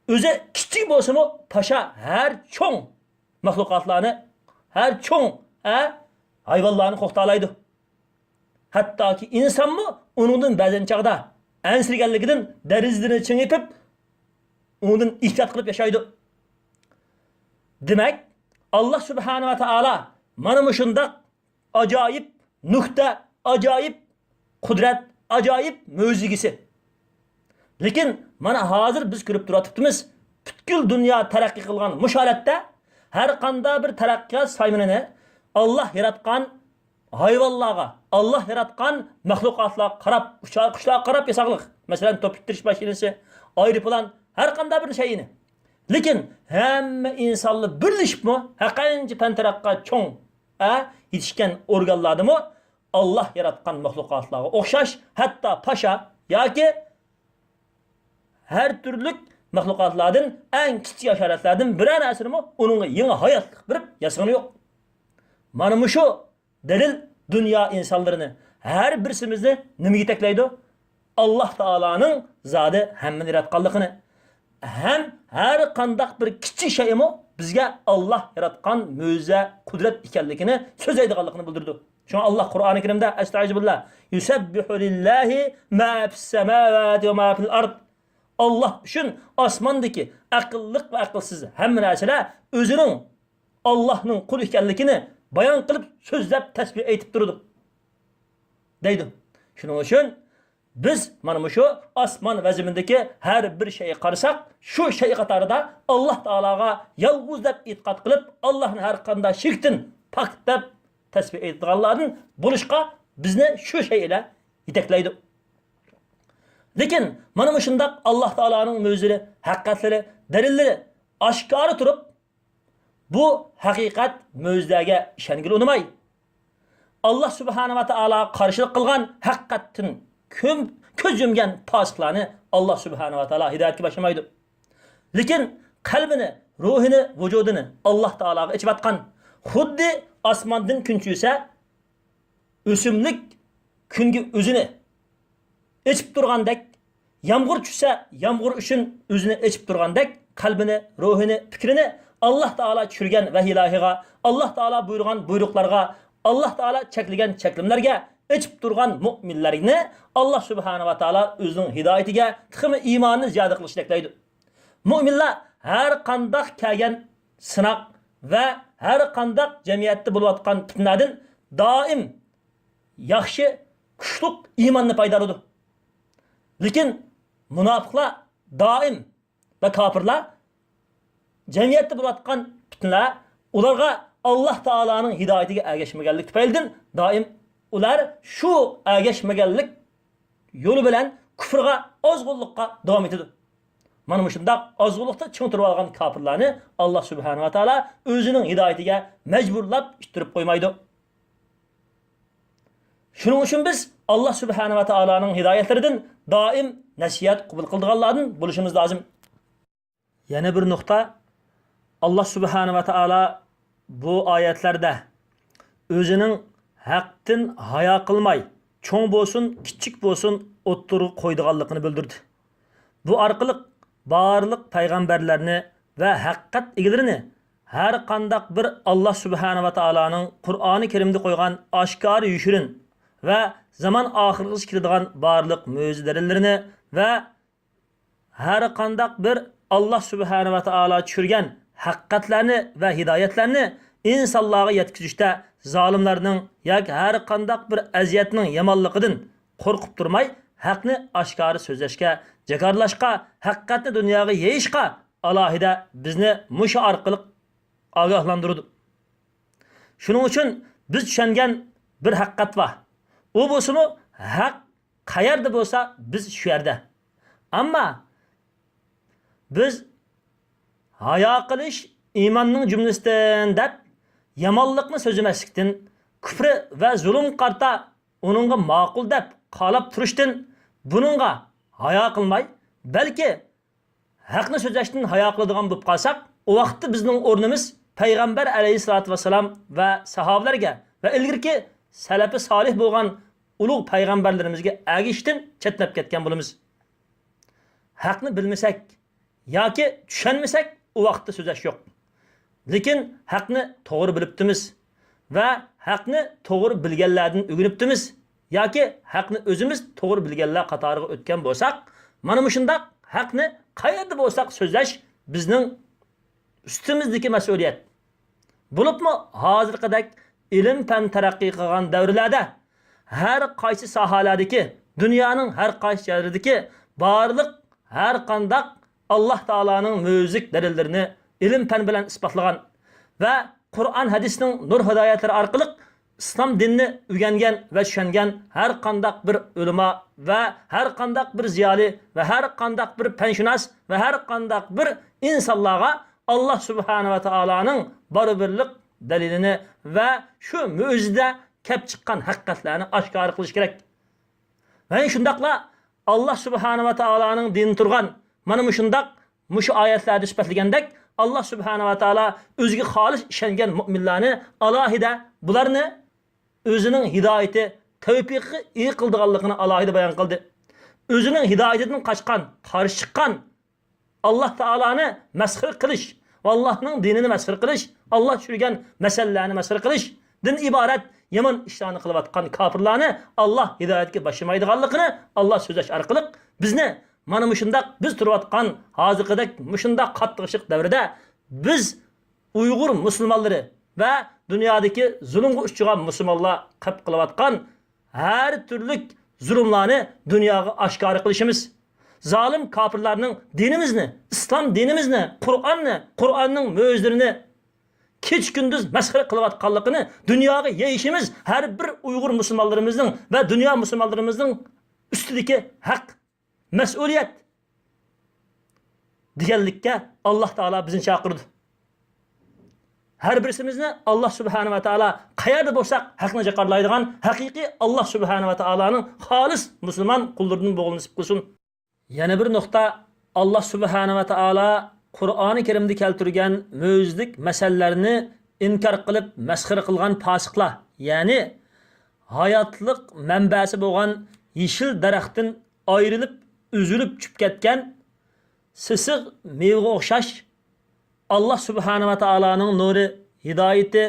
ئۆزى كىچىك بولسىمۇ، پاشا ھەر چوڭ مەخلۇقاتلارنى، ھەر چوڭ، ھە، ھايۋانلارنى قورقۇتالايدۇ. ھەتتاكى ئىنسانمۇ ئۇنىڭدىن بەزەن چاغدا ئەنسىرىگەنلىكىدىن دېرىزىلىرىنى چىڭ يېپىپ، ئۇنىڭدىن ئېھتىيات قىلىپ ياشايدۇ. دېمەك، ئاللا سۇبھانە ۋە تائالا مانا مۇشۇنداق ئاجايىپ نۇكتە، ئاجايىپ قۇدرەت، ئاجايىپ مۆجىزە ئىگىسى. لېكىن مانا ھازىر بىز كۆرۈپ تۇرۇۋاتىپتىمىز، پۈتكۈل دۇنيا تەرەققىي قىلغان مۇشۇ ھالەتتە ھەر قانداق بىر تەرەققىيات سايمىنىنى ئاللا ياراتقان ھايۋانلارغا، ئاللا ياراتقان مەخلۇقاتلارغا قاراپ، ئۇچار قۇشلارغا قاراپ ياساقلىق. مەسىلەن، توپ ئىتتىرىش ماشىنىسى، ئايروپىلان، ھەر قانداق بىر شەيئىنى. لېكىن ھەممە ئىنسانلار بىرلىشىپمۇ ھەر قانچە پەن تەرەققىيات چوڭ، ئە، يېتىشكەن ئورگانلاردىمۇ ئاللا ياراتقان مەخلۇقاتلارغا ئوخشاش، ھەتتا پاشا ياكى ھەر تۈرلۈك مەخلۇقاتلاردىن، ئەڭ كىچىك ھاشاراتلاردىن بىرەر نەرسىنىمۇ ئۇنىڭغا يېڭى ھاياتلىق بېرىپ ياسىغىنى يوق. مانا مۇشۇ دەلىل دۇنيا ئىنسانلىرىنى، ھەر بىرسىمىزنى نېمىگە يېتەكلەيدۇ؟ ئاللا تائالانىڭ زادى ھەممىنى ياراتقانلىقىنى. ھەم ھەر قانداق بىر كىچىك شەيئىمۇ بىزگە ئاللا ياراتقان مۆجىزە، قۇدرەت ئىكەنلىكىنى سۆزلەيدىغانلىقىنى بىلدۈرىدۇ. شۇڭا ئاللا قۇرئانى كەرىمدە، ئەستەئىزۇبىللا، يۇسەببىھۇ لىللاھى ما فىسسەماۋاتى ۋە ما فىل ئارد. ئاللا ئۈچۈن ئاسماندىكى ئەقىللىق ۋە ئەقىلسىز ھەممە نەرسىلەر ئۆزىنىڭ ئاللانىڭ قۇلى ئىكەنلىكىنى بايان قىلىپ، سۆزلەپ، تەسبىھ ئېيتىپ تۇرىدۇ، دەيدۇ. شۇنىڭ ئۈچۈن بىز مانا مۇشۇ ئاسمان ۋە زېمىندىكى ھەر بىر شەيئىگە قارىساق، شۇ شەيئى قاتارىدا ئاللا تائالاغا يالغۇز دەپ ئېتىقاد قىلىپ، ئاللانى ھەر قانداق شىركتىن پاك دەپ تەسبىھ ئېيتىدىغانلاردىن بولۇشقا بىزنى شۇ شەيئىلەر يېتەكلەيدۇ. لېكىن مانا مۇشۇنداق ئاللا تائالانىڭ مۆجىزىلىرى، ھەقىقەتلىرى، دەلىللىرى ئاشكارا تۇرۇپ، بۇ ھەقىقەت مۆجىزىلەرگە ئىشەنگىلى ئۇنىماي، ئاللا سۇبھانە ۋە تائالاغا قارشىلىق قىلغان ھەقىقەتتىن كۆم-، كۆز يۇمغان پاسىقلارنى ئاللا سۇبھانە ۋە تائالا ھىدايەتكە باشلىمايدۇ. لېكىن قەلبىنى، روھىنى، ۋۇجۇدىنى ئاللا تائالاغا ئېچىۋاتقان، خۇددى ئاسماندىن كۈن چۈشسە، ئۆسۈملۈك كۈنگە ئۆزىنى ئېچىپ تۇرغاندەك، يامغۇر چۈشسە، يامغۇر ئۈچۈن ئۆزىنى ئېچىپ تۇرغاندەك، قەلبىنى، روھىنى، پىكرىنى ئاللاھ تائالا چۈشۈرگەن ۋەھىيلاھىغا، ئاللاھ تائالا بۇيرۇغان بۇيرۇقلارغا، ئاللاھ تائالا چەكلىگەن چەكلىمىلەرگە ئېچىپ تۇرغان مۆمىنلەرنى ئاللاھ سۇبھانەھۇ ۋە تائالا ئۆزىنىڭ ھىدايىتىگە تېخىمۇ ئىماننى زىيادە قىلىشنى تىلەيدۇ. مۆمىنلەر ھەر قانداق كەلگەن سىناق ۋە ھەر قانداق جەمئىيەتتە بولۇۋاتقان پىتنىلەردىن دائىم ياخشى، كۈچلۈك ئىماننى پايدا ئالىدۇ. لېكىن مۇناپىقلار دائىم ۋە كاپىرلار جەمئىيەتتە بولۇۋاتقان پىتنىلەر ئۇلارغا ئاللاھ تائالانىڭ ھىدايىتىگە ئەگەشمىگەنلىك تۈپەيلىدىن دائىم ئۇلار شۇ ئەگەشمىگەنلىك يولى بىلەن كۇفرغا، ئازغۇنلۇققا داۋام ئېتىدۇ. مانا مۇشۇنداق ئازغۇنلۇقتا چىڭ تۇرۇۋالغان كاپىرلارنى ئاللاھ سۇبھانەھۇ ۋە تائالا ئۆزىنىڭ ھىدايىتىگە مەجبۇرلاپ ئىتتىرىپ قويمايدۇ. شۇنىڭ ئۈچۈن بىز ئاللاھ سۇبھانەھۇ ۋە تائالانىڭ ھىدايەتلىرىدىن دائىم نەسىھەت قوبۇل قىلىدىغانلاردىن بولۇشىمىز لازىم. يەنە بىر نۇقتا، ئاللاھ سۇبھانەھۇ ۋە تائالا بۇ ئايەتلەردە ئۆزىنىڭ ھەقتىن ھايا قىلماي، چوڭ بولسۇن، كىچىك بولسۇن، ئوتتۇرىغا قويىدىغانلىقىنى بىلدۈردى. بۇ ئارقىلىق بارلىق پەيغەمبەرلەرنى ۋە ھەقىقەت ئىگىلىرىنى ھەر قانداق بىر ئاللاھ سۇبھانەھۇ ۋە تائالانىڭ قۇرئانى كەرىمدە قويغان ئاشكارا، يوشۇرۇن ۋە زامان ئاخىرغىچە كېلىدىغان بارلىق مۆجىزە دەلىللىرىنى ۋە ھەر قانداق بىر ئاللاھ سۇبھانەھۇ ۋە تائالا چۈشۈرگەن ھەقىقەتلەرنى ۋە ھىدايەتلەرنى ئىنسانلارغا يەتكۈزۈشتە زالىملارنىڭ ياكى ھەر قانداق بىر ئەزىيەتنىڭ يامانلىقىدىن قورقۇپ تۇرماي، ھەقنى ئاشكارا سۆزلەشكە، جاكارلاشقا، ھەقىقەتنى دۇنياغا يېيىشقا ئالاھىدە بىزنى مۇشۇ ئارقىلىق ئاگاھلاندۇرىدۇ. شۇنىڭ ئۈچۈن بىز چۈشەنگەن بىر ھەقىقەت بار. ئۇ بولسىمۇ، ھەق قەيەردە بولسا، بىز شۇ يەردە. ئەمما بىز ھايا قىلىش ئىماننىڭ جۈملىسىدىن دەپ، يامانلىقنى سۆزلىمەسلىكتىن، كۇپرى ۋە زۇلۇمغا قارىتا ئۇنىڭغا ماقۇل دەپ قالاپ تۇرۇشتىن، بۇنىڭغا ھايا قىلماي، بەلكى ھەقنى سۆزلەشتىن ھايا قىلىدىغان بولۇپ قالساق، ئۇ ۋاقىتتا بىزنىڭ ئورنىمىز پەيغەمبەر ئەلەيھىسسالاتۇ ۋەسسالام ۋە ساھابىلەرگە ۋە ئىلگىرىكى سەلەپى سالىھ بولغان ئۇلۇغ پەيغەمبەرلىرىمىزگە ئەگىشىشتىن چەتنەپ كەتكەن بولىمىز. ھەقنى بىلمىسەك ياكى چۈشەنمىسەك، ئۇ ۋاقىتتا سۆزلەش يوق. لېكىن ھەقنى توغرا بىلىپتىمىز ۋە ھەقنى توغرا بىلگەنلەردىن ئۆگىنىپتىمىز ياكى ھەقنى ئۆزىمىز توغرا بىلگەنلەر قاتارىغا ئۆتكەن بولساق، مانا مۇشۇنداق ھەقنى قەيەردە بولساق سۆزلەش بىزنىڭ ئۈستىمىزدىكى مەسئۇلىيەت. بولۇپمۇ ھازىرقىدەك ئىلىم-پەن تەرەققىي قىلغان دەۋرلەردە ھەر قايسى ساھەلەردىكى، دۇنيانىڭ ھەر قايسى يەرلىرىدىكى بارلىق ھەر قانداق ئاللاھ تائالانىڭ مۆجىزىلىك دەلىللىرىنى ئىلىم-پەن بىلەن ئىسپاتلىغان ۋە قۇرئان ھەدىسنىڭ نۇر ھىدايەتلىرى ئارقىلىق ئىسلام دىنىنى ئۆگەنگەن ۋە چۈشەنگەن ھەر قانداق بىر ئۆلىما ۋە ھەر قانداق بىر زىيالىي ۋە ھەر قانداق بىر پەنشۇناس ۋە ھەر قانداق بىر ئىنسانلارغا ئاللاھ سۇبھانەھۇ ۋە تائالانىڭ بارابىرلىق دەلىلىنى ۋە شۇ مۆجىزىدە كەپ چىققان ھەقىقەتلەرنى ئاشكارا قىلىش كېرەك. ۋە شۇنداقلا ئاللاھ سۇبھانەھۇ ۋە تائالانىڭ دىنى تۇرغان مانا مۇشۇنداق، مۇشۇ ئايەتلەردە سۈپەتلىگەندەك، ئاللاھ سۇبھانەھۇ ۋە تائالا ئۆزىگە خالىس ئىشەنگەن مۆمىنلەرنى ئالاھىدە بۇلارنى ئۆزىنىڭ ھىدايىتى، تەۋپىقىغا ئىگە قىلىدىغانلىقىنى ئالاھىدە بايان قىلدى. ئۆزىنىڭ ھىدايىتىدىن قاچقان، قارشى چىققان، ئاللاھ تائالانى مەسخىرە قىلىش ۋە ئاللاھنىڭ دىنىنى مەسخىرە قىلىش، ئاللاھ چۈشۈرگەن مەسەلىلەرنى مەسخىرە قىلىشتىن ئىبارەت يامان ئىشلارنى قىلىۋاتقان كاپىرلارنى ئاللاھ ھىدايەتكە باشلىمايدىغانلىقىنى ئاللاھ سۆزلەش ئارقىلىق بىزنى مانا مۇشۇنداق بىز تۇرۇۋاتقان ھازىرقىدەك مۇشۇنداق قاتتىق ئىشلىق دەۋردە بىز ئۇيغۇر مۇسۇلمانلىرى ۋە دۇنيادىكى زۇلۇمغا ئۇچرىغان مۇسۇلمانلار قەپ قىلىۋاتقان ھەر تۈرلۈك زۇلۇملارنى دۇنياغا ئاشكارا قىلىشىمىز. زالىم كاپىرلارنىڭ دىنىمىزنى، ئىسلام دىنىمىزنى، قۇرئاننى، قۇرئاننىڭ مۆجىزىلىرىنى كېچە-كۈندۈز مەسخىرە قىلىۋاتقانلىقىنى دۇنياغا يېيىشىمىز ھەر بىر ئۇيغۇر مۇسۇلمانلىرىمىزنىڭ ۋە دۇنيا مۇسۇلمانلىرىمىزنىڭ ئۈستىدىكى ھەق. مەسئۇلىيەت دېگەنلىككە ئاللاھ تائالا بىزنى چاقىرىدۇ. ھەر بىرسىمىزنى ئاللاھ سۇبھانەھۇ ۋە تائالا قەيەردە بولساق ھەقنى جاكارلايدىغان ھەقىقىي ئاللاھ سۇبھانەھۇ ۋە تائالانىڭ خالىس مۇسۇلمان قۇللىرىدىن بولغىلى نېسىپ قىلسۇن. يەنە بىر نۇقتا، ئاللاھ سۇبھانەھۇ ۋە تائالا قۇرئانى كەرىمدە كەلتۈرگەن مۆجىزىلىك مەسەلىلەرنى ئىنكار قىلىپ مەسخىرە قىلغان پاسىقلار، يەنى ھاياتلىق مەنبەسى بولغان يېشىل دەرەختىن ئايرىلىپ، ئۈزۈلۈپ چۈشۈپ كەتكەن سېسىق مېۋىگە ئوخشاش، ئاللا سۇبھانەھۇ ۋە تائالانىڭ نۇرى، ھىدايىتى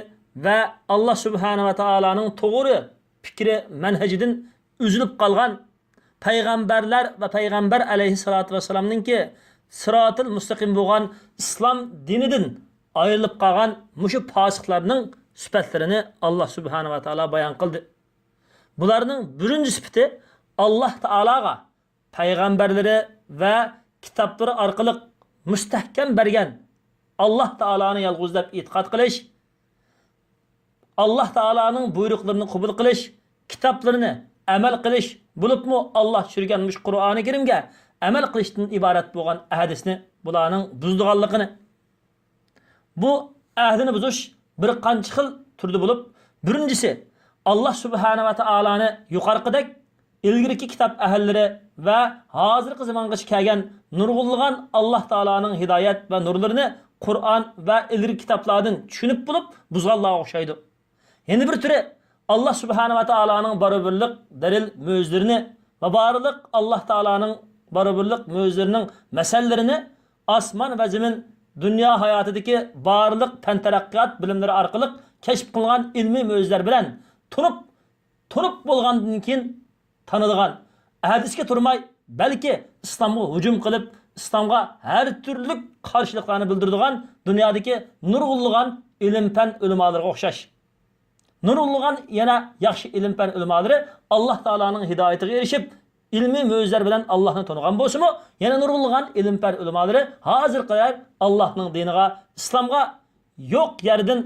ۋە ئاللا سۇبھانەھۇ ۋە تائالانىڭ توغرا پىكرى، مەنھەجىدىن ئۈزۈلۈپ قالغان، پەيغەمبەرلەر ۋە پەيغەمبەر ئەلەيھىسسالاتۇ ۋەسسالامنىڭكى سىراتىل مۇستەقىم بولغان ئىسلام دىنىدىن ئايرىلىپ قالغان مۇشۇ پاسىقلارنىڭ سۈپەتلىرىنى ئاللا سۇبھانەھۇ ۋە تائالا بايان قىلدى. بۇلارنىڭ بىرىنچى سۈپىتى، ئاللا تائالاغا، پەيغەمبەرلىرى ۋە كىتابلىرى ئارقىلىق مۇستەھكەم بەرگەن ئاللا تائالانى يالغۇز دەپ ئېتىقاد قىلىش، ئاللا تائالانىڭ بۇيرۇقلىرىنى قوبۇل قىلىش، كىتابلىرىنى ئەمەل قىلىش، بولۇپمۇ ئاللا چۈشۈرگەن مۇشۇ قۇرئانى كەرىمگە ئەمەل قىلىشتىن ئىبارەت بولغان ئەھدىسىنى بۇلارنىڭ بۇزىدىغانلىقىنى، بۇ ئەھدىنى بۇزۇش بىر قانچە خىل تۈردە بولۇپ، بىرىنچىسى، ئاللا سۇبھانەھۇ ۋە تائالانى يۇقىرىقىدەك ئىلگىرىكى كىتاب ئەھلىلىرى ۋە ھازىرقى زامانغىچە كەلگەن نۇرغۇنلىغان ئاللا تائالانىڭ ھىدايەت ۋە نۇرلىرىنى قۇرئان ۋە ئىلگىرىكى كىتابلاردىن چۈشىنىپ بولۇپ بۇزغانلارغا ئوخشايدۇ. يەنە بىر تۈرى، ئاللا سۇبھانەھۇ ۋە تائالانىڭ بارابىرلىق دەلىل مۆجىزىلىرىنى ۋە بارلىق ئاللا تائالانىڭ بارابىرلىق مۆجىزىلىرىنىڭ مەسەللىرىنى ئاسمان ۋە زېمىن، دۇنيا ھاياتىدىكى بارلىق پەن تەرەققىيات بىلىملىرى ئارقىلىق كەشىپ قىلغان ئىلمىي مۆجىزىلەر بىلەن تونۇپ، تونۇپ بولغاندىن كېيىن تانىدىغان، ئەھدىسىگە تۇرماي، بەلكى ئىسلامغا ھۇجۇم قىلىپ، ئىسلامغا ھەر تۈرلۈك قارشىلىقلارنى بىلدۈرىدىغان دۇنيادىكى نۇرغۇنلىغان ئىلىم-پەن ئۆلىمالىرىغا ئوخشاش. نۇرغۇنلىغان يەنە ياخشى ئىلىم-پەن ئۆلىمالىرى ئاللا تائالانىڭ ھىدايىتىگە ئېرىشىپ، ئىلمىي مۆجىزىلەر بىلەن ئاللانى تونۇغان بولسىمۇ، يەنە نۇرغۇنلىغان ئىلىم-پەن ئۆلىمالىرى ھازىرغا قەدەر ئاللانىڭ دىنىغا، ئىسلامغا يوق يەردىن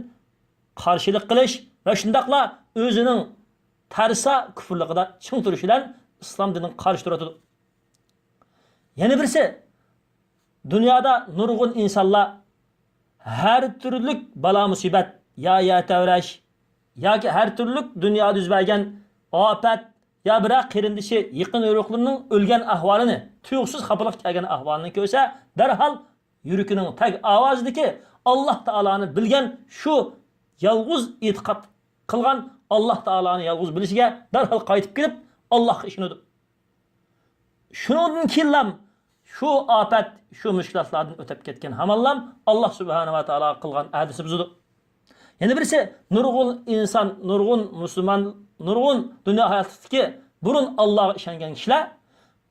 قارشىلىق قىلىش ۋە شۇنداقلا ئۆزىنىڭ تەرسا كۇفرلۇقىدا چىڭ تۇرۇش بىلەن ئىسلام دىنىغا قارشى تۇرۇۋاتىدۇ. يەنە بىرسى، دۇنيادا نۇرغۇن ئىنسانلار ھەر تۈرلۈك بالا-مۇسىبەت، يا يەر تەۋرەش، ياكى ھەر تۈرلۈك دۇنيادا يۈز بەرگەن ئاپەت، يا بىرەر قېرىندىشى، يېقىن يورۇقلىرىنىڭ ئۆلگەن ئەھۋالىنى، تۇيۇقسىز خاپىلىققا كەلگەن ئەھۋالىنى كۆرسە، دەرھال يۈرىكىنىڭ تەگ ئاۋازىدىكى ئاللا تائالانى بىلگەن شۇ يالغۇز ئېتىقاد قىلغان ئاللا تائالانى يالغۇز بىلىشىگە دەرھال قايتىپ كېلىپ، ئاللاغا ئىشىنىدۇ. شۇنىڭدىن كېيىنلام شۇ ئاپەت، شۇ مۈشكۈلاتلاردىن ئۆتۈپ كەتكەن ھامانلام ئاللا سۇبھانەھۇ ۋە تائالاغا قىلغان ئەھدىسى بۇزىدۇ. يەنە بىرسى، نۇرغۇن ئىنسان، نۇرغۇن مۇسۇلمان، نۇرغۇن دۇنيا ھاياتلىقتىكى بۇرۇن ئاللاغا ئىشەنگەن كىشىلەر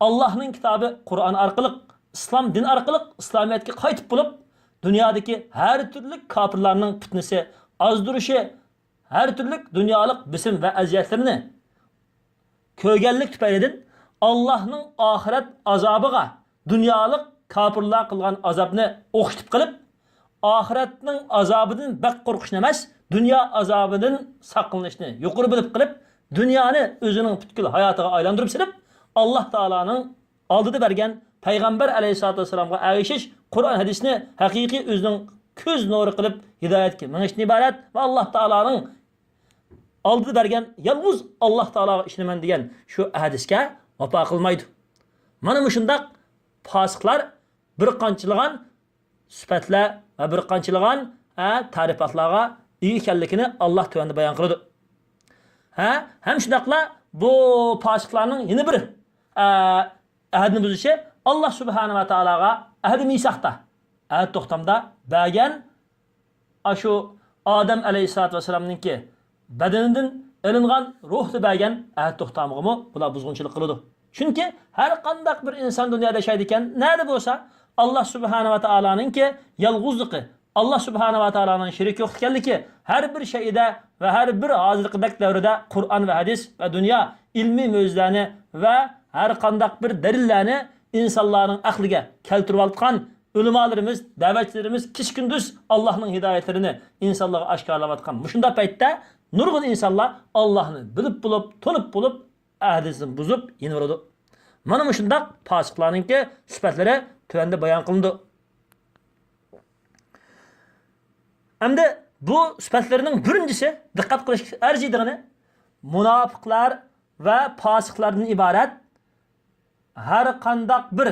ئاللاھنىڭ كىتابى قۇرئان ئارقىلىق، ئىسلام دىنى ئارقىلىق ئىسلامىيەتكە قايتىپ بولۇپ، دۇنيادىكى ھەر تۈرلۈك كاپىرلارنىڭ پىتنىسى، ئازدۇرۇشى، ھەر تۈرلۈك دۇنيالىق بېسىم ۋە ئەزىيەتلىرىنى كۆرگەنلىك تۈپەيلىدىن، ئاللاھنىڭ ئاخىرەت ئازابىغا دۇنيالىق كاپىرلار قىلغان ئازابنى ئوخشىتىپ قىلىپ، ئاخىرەتنىڭ ئازابىدىن بەك قورقۇشنى ئەمەس، دۇنيا ئازابىدىن ساقلىنىشنى يۇقىرى بىلىپ قىلىپ، دۇنيانى ئۆزىنىڭ پۈتكۈل ھاياتىغا ئايلاندۇرۇپ سېلىپ، ئاللاھ تائالانىڭ ئالدىدا بەرگەن پەيغەمبەر ئەلەيھىسسالاتۇ ۋەسسالامغا ئەگىشىش، قۇرئان ھەدىسنى ھەقىقىي ئۆزىنىڭ كۆز نۇرى قىلىپ ھىدايەتكە مېڭىشتىن ئىبارەت ۋە ئاللاھ تائالانىڭ ئالدىدا بەرگەن يالغۇز ئاللاھ تائالاغا ئىشىنىمەن دېگەن شۇ ھەدىسكە ۋاپا قىلمايدۇ. مانا مۇشۇنداق پاسىقلار بىر قانچىلىغان سۈپەتلەر ۋە بىر قانچىلىغان، ھە، تەرىپاتلارغا ئىگە ئىكەنلىكىنى ئاللاھ تۆۋەندە بايان قىلىدۇ. ھە، ھەم شۇنداقلا بۇ پاسىقلارنىڭ يەنە بىر، ھە، ئەھدىنى بۇزۇشى، ئاللاھ سۇبھانەھۇ ۋە تائالاغا ئەھدى مىساقتا، ئەھدى توختامدا بەرگەن ئاشۇ ئادەم ئەلەيھىسسالاتۇ ۋەسسالامنىڭكى بەدىنىدىن ئېلىنغان روھتا بەرگەن ئەھدى توختامىغىمۇ بۇلار بۇزغۇنچىلىق قىلىدۇ. چۈنكى ھەر قانداق بىر ئىنسان دۇنيادا ياشايدىكەن، نەدە بولسا، ئاللاھ سۇبھانەھۇ ۋە تائالانىڭكى يالغۇزلۇقى، ئاللاھ سۇبھانەھۇ ۋە تائالانىڭ شېرىكى يوق ئىكەنلىكى ھەر بىر شەيئىدە ۋە ھەر بىر ھازىرقىدەك دەۋردە قۇرئان ۋە ھەدىس ۋە دۇنيا ئىلمىي مۆجىزىلەرنى ۋە ھەر قانداق بىر دەلىللەرنى ئىنسانلارنىڭ ئەقلىگە كەلتۈرۈۋاتقان ئۆلىمالىرىمىز، دەۋەتچىلىرىمىز كېچە-كۈندۈز ئاللاھنىڭ ھىدايەتلىرىنى ئىنسانلارغا ئاشكارىلاۋاتقان مۇشۇنداق پەيتتە نۇرغۇن ئىنسانلار ئاللاھنى بىلىپ بولۇپ، تونۇپ بولۇپ، ئەھدىسىنى بۇزۇپ يېنىۋېرىدۇ. مانا مۇشۇنداق پاسىقلارنىڭكى سۈپەتلىرى تۆۋەندە بايان قىلىنىدۇ. ئەمدى بۇ سۈپەتلىرىنىڭ بىرىنچىسى، دىققەت قىلىشقا ئەرزىيدىغىنى، مۇناپىقلار ۋە پاسىقلاردىن ئىبارەت ھەر قانداق بىر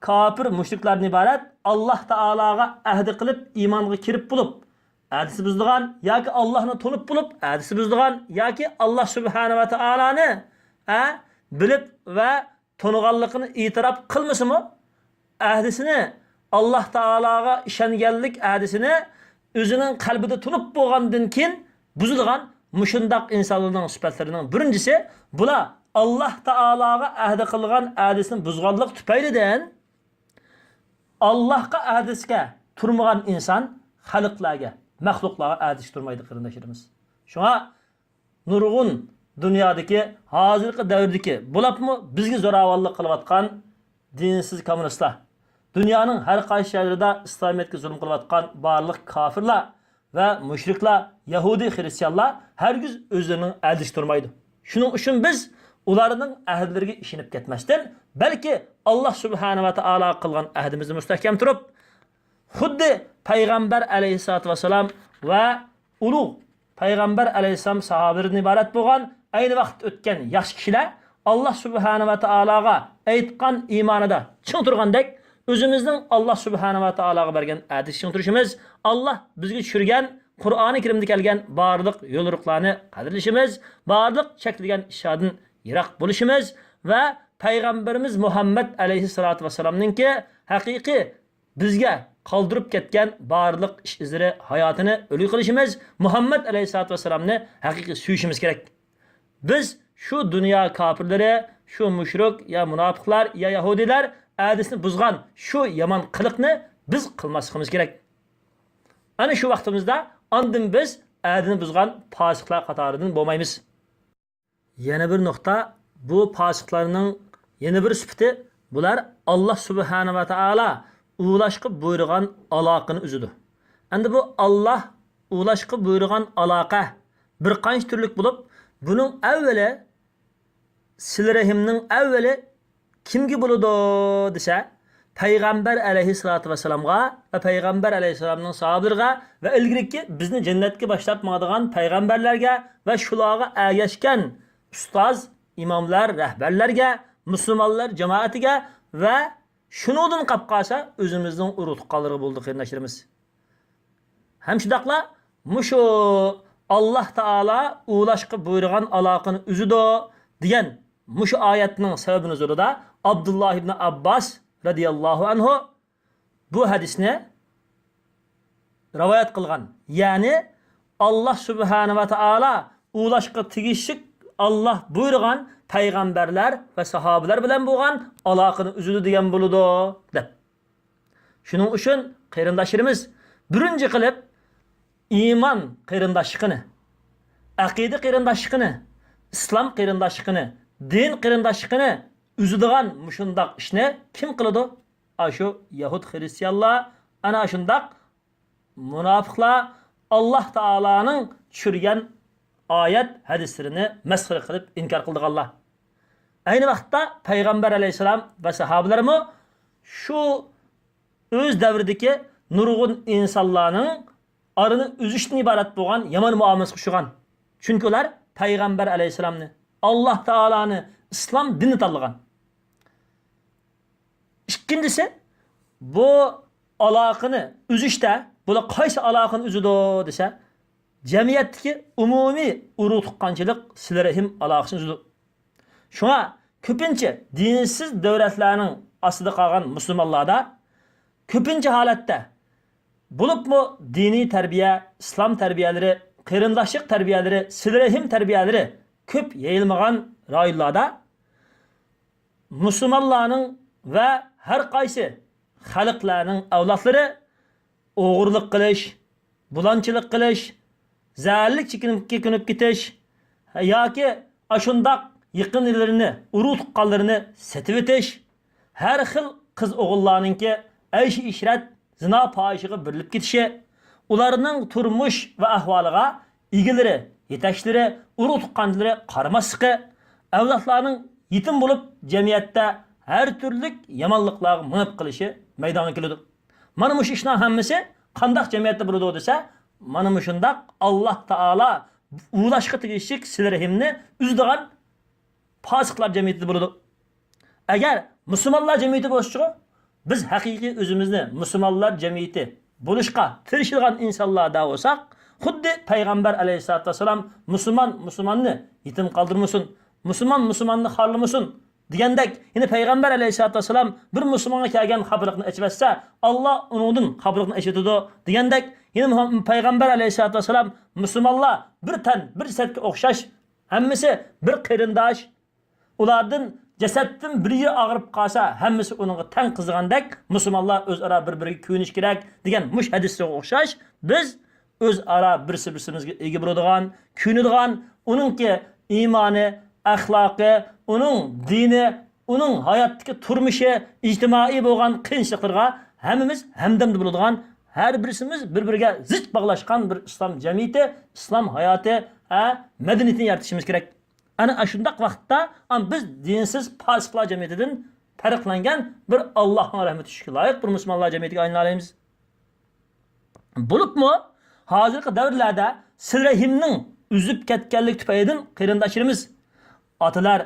كاپىر، مۇشرىكلاردىن ئىبارەت، ئاللاھ تائالاغا ئەھدى قىلىپ، ئىمانغا كىرىپ بولۇپ، ئەھدىسى بۇزىدىغان ياكى ئاللاھنى تونۇپ بولۇپ ئەھدىسى بۇزىدىغان ياكى ئاللاھ سۇبھانە ۋە تائالانى، ئە، بىلىپ ۋە تونۇغانلىقىنى ئېتىراپ قىلمىسىمۇ، ئەھدىسىنى، ئاللاھ تائالاغا ئىشەنگەنلىك ئەھدىسىنى ئۆزىنىڭ قەلبىدە تونۇپ بولغاندىن كېيىن بۇزىدىغان مۇشۇنداق ئىنسانلارنىڭ سۈپەتلىرىنىڭ بىرىنچىسى، بۇلار ئاللاھ تائالاغا ئەھدە قىلغان ئەھدىسىنى بۇزغانلىق تۈپەيلىدىن، ئاللاھقا ئەھدىسىگە تۇرمىغان ئىنسان خەلقلەرگە، مەخلۇقلارغا ئەھدىسىگە تۇرمايدۇ، قېرىنداشلىرىمىز. شۇڭا نۇرغۇن دۇنيادىكى، ھازىرقى دەۋردىكى، بولۇپمۇ بىزگە زوراۋانلىق قىلىۋاتقان دىنسىز كوممۇنىستلار، دۇنيانىڭ ھەر قايسى جايلىرىدا ئىسلامىيەتكە زۇلۇم قىلىۋاتقان بارلىق كاپىرلار ۋە مۇشرىكلار، يەھۇدىي خرىستىيانلار ھەرگىز ئۆزلىرىنىڭ ئەھدىسىگە تۇرمايدۇ. شۇنىڭ ئۈچۈن بىز ئۇلارنىڭ ئەھدىلىرىگە ئىشىنىپ كەتمەستىن، بەلكى ئاللاھ سۇبھانە ۋە تائالاغا قىلغان ئەھدىمىزنى مۇستەھكەم تۇرۇپ، خۇددى پەيغەمبەر ئەلەيھىسسالاتۇ ۋەسسالام ۋە ئۇلۇغ پەيغەمبەر ئەلەيھىسسالام ساھابىلىرىدىن ئىبارەت بولغان ئەينى ۋاقىتتا ئۆتكەن ياخشى كىشىلەر ئاللاھ سۇبھانە ۋە تائالاغا ئېيتقان ئىمانىدا چىڭ تۇرغاندەك، ئۆزىمىزنىڭ ئاللاھ سۇبھانە ۋە تائالاغا بەرگەن ئەھدىگە چىڭ تۇرۇشىمىز، ئاللاھ بىزگە چۈشۈرگەن قۇرئانى كەرىمدە كەلگەن بارلىق يوليورۇقلارنى قەدىرلىشىمىز، بارلىق چەكلىگەن ئىشلاردىن يىراق بولۇشىمىز ۋە پەيغەمبىرىمىز مۇھەممەد ئەلەيھىسسالاتۇ ۋەسسالامنىڭكى ھەقىقىي بىزگە قالدۇرۇپ كەتكەن بارلىق ئىش ئىزلىرى، ھاياتىنى ئۈلگە قىلىشىمىز، مۇھەممەد ئەلەيھىسسالاتۇ ۋەسسالامنى ھەقىقىي سۆيۈشىمىز كېرەك. بىز شۇ دۇنيا كاپىرلىرى، شۇ مۇشرىك يا مۇناپىقلار يا يەھۇدىيلار ئەھدىسىنى بۇزغان شۇ يامان قىلىقنى بىز قىلماسلىقىمىز كېرەك. ئەنە شۇ ۋاقتىمىزدا ئاندىن بىز ئەھدىنى بۇزغان پاسىقلار قاتارىدىن بولمايمىز. يەنە بىر نۇقتا، بۇ پاسىقلارنىڭ يەنە بىر سۈپىتى، بۇلار ئاللاھ سۇبھانە ۋە تائالا ئۇلاشقا بۇيرۇغان ئالاقىنى ئۈزىدۇ. ئەمدى بۇ ئاللاھ ئۇلاشقا بۇيرۇغان ئالاقە بىر قانچە تۈرلۈك بولۇپ، بۇنىڭ ئەۋۋىلى، سىلە رەھىمنىڭ ئەۋۋىلى كىمگە بولىدۇ دېسە، پەيغەمبەر ئەلەيھىسسالاتۇ ۋەسسالامغا ۋە پەيغەمبەر ئەلەيھىسسالامنىڭ ساھابىلىرىغا ۋە ئىلگىرىكى بىزنى جەننەتكە باشلاپ ماڭىدىغان پەيغەمبەرلەرگە ۋە شۇلارغا ئەگەشكەن ئۇستاز، ئىماملار، رەھبەرلەرگە، مۇسۇلمانلار جامائىتىگە ۋە شۇنىڭدىن قاپقالسا ئۆزىمىزنىڭ ئۇرۇق تۇغقانلىرىغا بولىدۇ، قېرىنداشلىرىمىز. ھەم شۇنداقلا مۇشۇ ئاللاھ تائالا ئۇلاشقا بۇيرۇغان ئالاقىنى ئۈزىدۇ دېگەن مۇشۇ ئايەتنىڭ سەۋەبى نۇزۇلىدا ئابدۇللاھ ئىبنى ئابباس رەزىياللاھۇ ئەنھۇ بۇ ھەدىسنى رىۋايەت قىلغان. يەنى ئاللاھ سۇبھانە ۋە تائالا ئۇلاشقا تېگىشلىك ئاللاھ بۇيرۇغان پەيغەمبەرلەر ۋە ساھابىلەر بىلەن بولغان ئالاقىنى ئۈزىدۇ دېگەن بولىدۇ، دەپ. شۇنىڭ ئۈچۈن قېرىنداشلىرىمىز بىرىنچى قىلىپ ئىمان قېرىنداشلىقىنى، ئەقىدە قېرىنداشلىقىنى، ئىسلام قېرىنداشلىقىنى، دىن قېرىنداشلىقىنى ئۈزىدىغان مۇشۇنداق ئىشنى كىم قىلىدۇ؟ ئاشۇ يەھۇد خىرىستىيانلار، ئەنە شۇنداق مۇناپىقلار ئاللاھ تائالانىڭ چۈشۈرگەن ئايەت ھەدىسلىرىنى مەسخىرە قىلىپ ئىنكار قىلىدىغانلار. ئەينى ۋاقىتتا پەيغەمبەر ئەلەيھىسسالام ۋە ساھابىلەرمۇ شۇ ئۆز دەۋرىدىكى نۇرغۇن ئىنسانلارنىڭ ئارىنى ئۈزۈشتىن ئىبارەت بولغان يامان مۇئامىلىسىگە ئۇچرىغان. چۈنكى ئۇلار پەيغەمبەر ئەلەيھىسسالامنى، ئاللاھ تائالانى، ئىسلام دىنىنى تاللىغان. ئىككىنچىسى، بۇ ئالاقىنى ئۈزۈشتە، بۇلار قايسى ئالاقىنى ئۈزىدۇ دېسە، جەمئىيەتتىكى ئومۇمىي ئۇرۇق تۇغقانچىلىق، سىلە رەھىم ئالاقىسىنى ئۈزىدۇ. شۇڭا كۆپىنچە دىنسىز دۆلەتلەرنىڭ ئاستىدا قالغان مۇسۇلمانلاردا كۆپىنچە ھالەتتە، بولۇپمۇ دىنىي تەربىيە، ئىسلام تەربىيەلىرى، قېرىنداشلىق تەربىيەلىرى، سىلە رەھىم تەربىيەلىرى كۆپ يېيىلمىغان رايونلاردا مۇسۇلمانلارنىڭ ۋە ھەر قايسى خەلقلەرنىڭ ئەۋلادلىرى ئوغرىلىق قىلىش، بۇلاڭچىلىق قىلىش، زەھەرلىك چېكىنىپ، چېكىنىپ كېتىش ياكى ئاشۇنداق يېقىنلىرىنى، ئۇرۇق تۇغقانلىرىنى سېتىۋېتىش، ھەر خىل قىز ئوغۇللارنىڭكى ئەيش ئىشرەت، زىنا پاھىشىگە بېرىلىپ كېتىشى، ئۇلارنىڭ تۇرمۇش ۋە ئەھۋالىغا ئىگىلىرى، يېتەكچىلىرى، ئۇرۇق تۇغقانلىرى قارىماسلىقى، ئەۋلادلارنىڭ يېتىم بولۇپ، جەمئىيەتتە ھەر تۈرلۈك يامانلىقلارغا مېڭىپ قېلىشى مەيدانغا كېلىدۇ. مانا مۇشۇ ئىشنىڭ ھەممىسى قانداق جەمئىيەتتە بولىدۇ دېسە، مانا مۇشۇنداق ئاللاھ تائالا ئۇلاشقا تېگىشلىك سىلە رەھىمنى ئۈزىدىغان پاسىقلار جەمئىيىتىدە بولىدۇ. ئەگەر مۇسۇلمانلار جەمئىيىتى بولسىچۇ، بىز ھەقىقىي ئۆزىمىزنى مۇسۇلمانلار جەمئىيىتى، بولۇشقا تىرىشىدىغان ئىنسانلار دەۋالساق، خۇددى پەيغەمبەر ئەلەيھىسسالاتۇ ۋەسسالام مۇسۇلمان مۇسۇلماننى يېتىم قالدۇرمىسۇن، مۇسۇلمان مۇسۇلماننى خارلىمىسۇن دېگەندەك، يەنە پەيغەمبەر ئەلەيھىسسالاتۇ ۋەسسالام بىر مۇسۇلمانغا كەلگەن خاپىلىقنى ئېچىۋەتسە، ئاللا ئۇنىڭدىن خاپىلىقنى ئېچىۋېتىدۇ دېگەندەك، يەنە مۇھەم-، پەيغەمبەر ئەلەيھىسسالاتۇ ۋەسسالام مۇسۇلمانلار بىر تەن، بىر جەسەتكە ئوخشاش، ھەممىسى بىر قېرىنداش، ئۇلاردىن جەسەتتىن بىر يېرى ئاغرىپ قالسا، ھەممىسى ئۇنىڭغا تەڭ قىزىغاندەك، مۇسۇلمانلار ئۆزئارا بىر-بىرىگە كۆيۈنۈشى كېرەك دېگەن مۇشۇ ھەدىسلەرگە ئوخشاش، بىز ئۆزئارا بىرسى-بىرسىمىزگە ئىگە بولىدىغان، كۆيۈنىدىغان، ئۇنىڭكى ئىمانى، ئەخلاقى، ئۇنىڭ دىنى، ئۇنىڭ ھاياتتىكى تۇرمۇشى، ئىجتىمائىي بولغان قىيىنچىلىقلىرىغا ھەممىمىز ھەمدەمدە بولىدىغان، ھەر بىرسىمىز بىر-بىرىگە زىچ باغلاشقان بىر ئىسلام جەمئىيىتى، ئىسلام ھاياتى، ھە، مەدەنىيىتىنى يارىتىشىمىز كېرەك. ئەنە ئاشۇنداق ۋاقىتتا، ئەم، بىز دىنسىز پاسىقلار جەمئىيىتىدىن پەرقلەنگەن بىر ئاللاھنىڭ رەھمىتى، شۈكرى لايىق بىر مۇسۇلمانلار جەمئىيىتىگە ئايلىنالايمىز. بولۇپمۇ ھازىرقى دەۋرلەردە سىلە رەھىمنىڭ ئۈزۈپ كەتكەنلىكى تۈپەيلىدىن قېرىنداشلىرىمىز، ئاتىلار،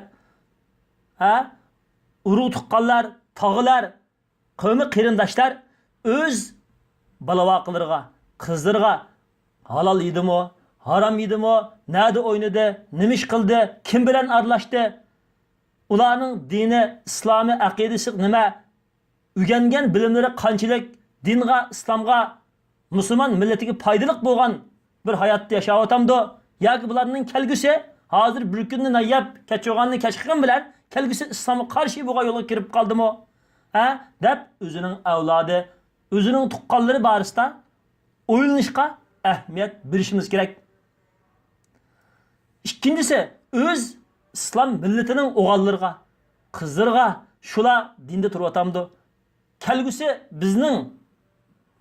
ھە، ئۇرۇق تۇغقانلار، تاغىلار، قەۋمى قېرىنداشلار ئۆز بالا-ۋاقىلىرىغا، قىزلىرىغا ھالال يېدىمۇ، ھارام يېدىمۇ، نەدە ئوينىدى، نېمە ئىش قىلدى، كىم بىلەن ئارىلاشتى، ئۇلارنىڭ دىنى، ئىسلامى، ئەقىدىسى نېمە، ئۆگەنگەن بىلىملىرى قانچىلىك، دىنغا، ئىسلامغا، مۇسۇلمان مىللىتىگە پايدىلىق بولغان بىر ھاياتتا ياشاۋاتامدۇ؟ ياكى بۇلارنىڭ كەلگۈسى، ھازىر بىر كۈننى نان يەپ، كەچ يوغاننى كەچ قىلغان بىلەن، كەلگۈسى ئىسلامغا قارشى بولغان يولغا كىرىپ قالدىمۇ؟ ھە؟ دەپ ئۆزىنىڭ ئەۋلادى، ئۆزىنىڭ تۇغقانلىرى بارىسىدا ئويلىنىشقا ئەھمىيەت بېرىشىمىز كېرەك. ئىككىنچىسى، ئۆز ئىسلام مىللىتىنىڭ ئوغۇللىرىغا، قىزلىرىغا، شۇلار دىندا تۇرۇۋاتامدۇ؟ كەلگۈسى بىزنىڭ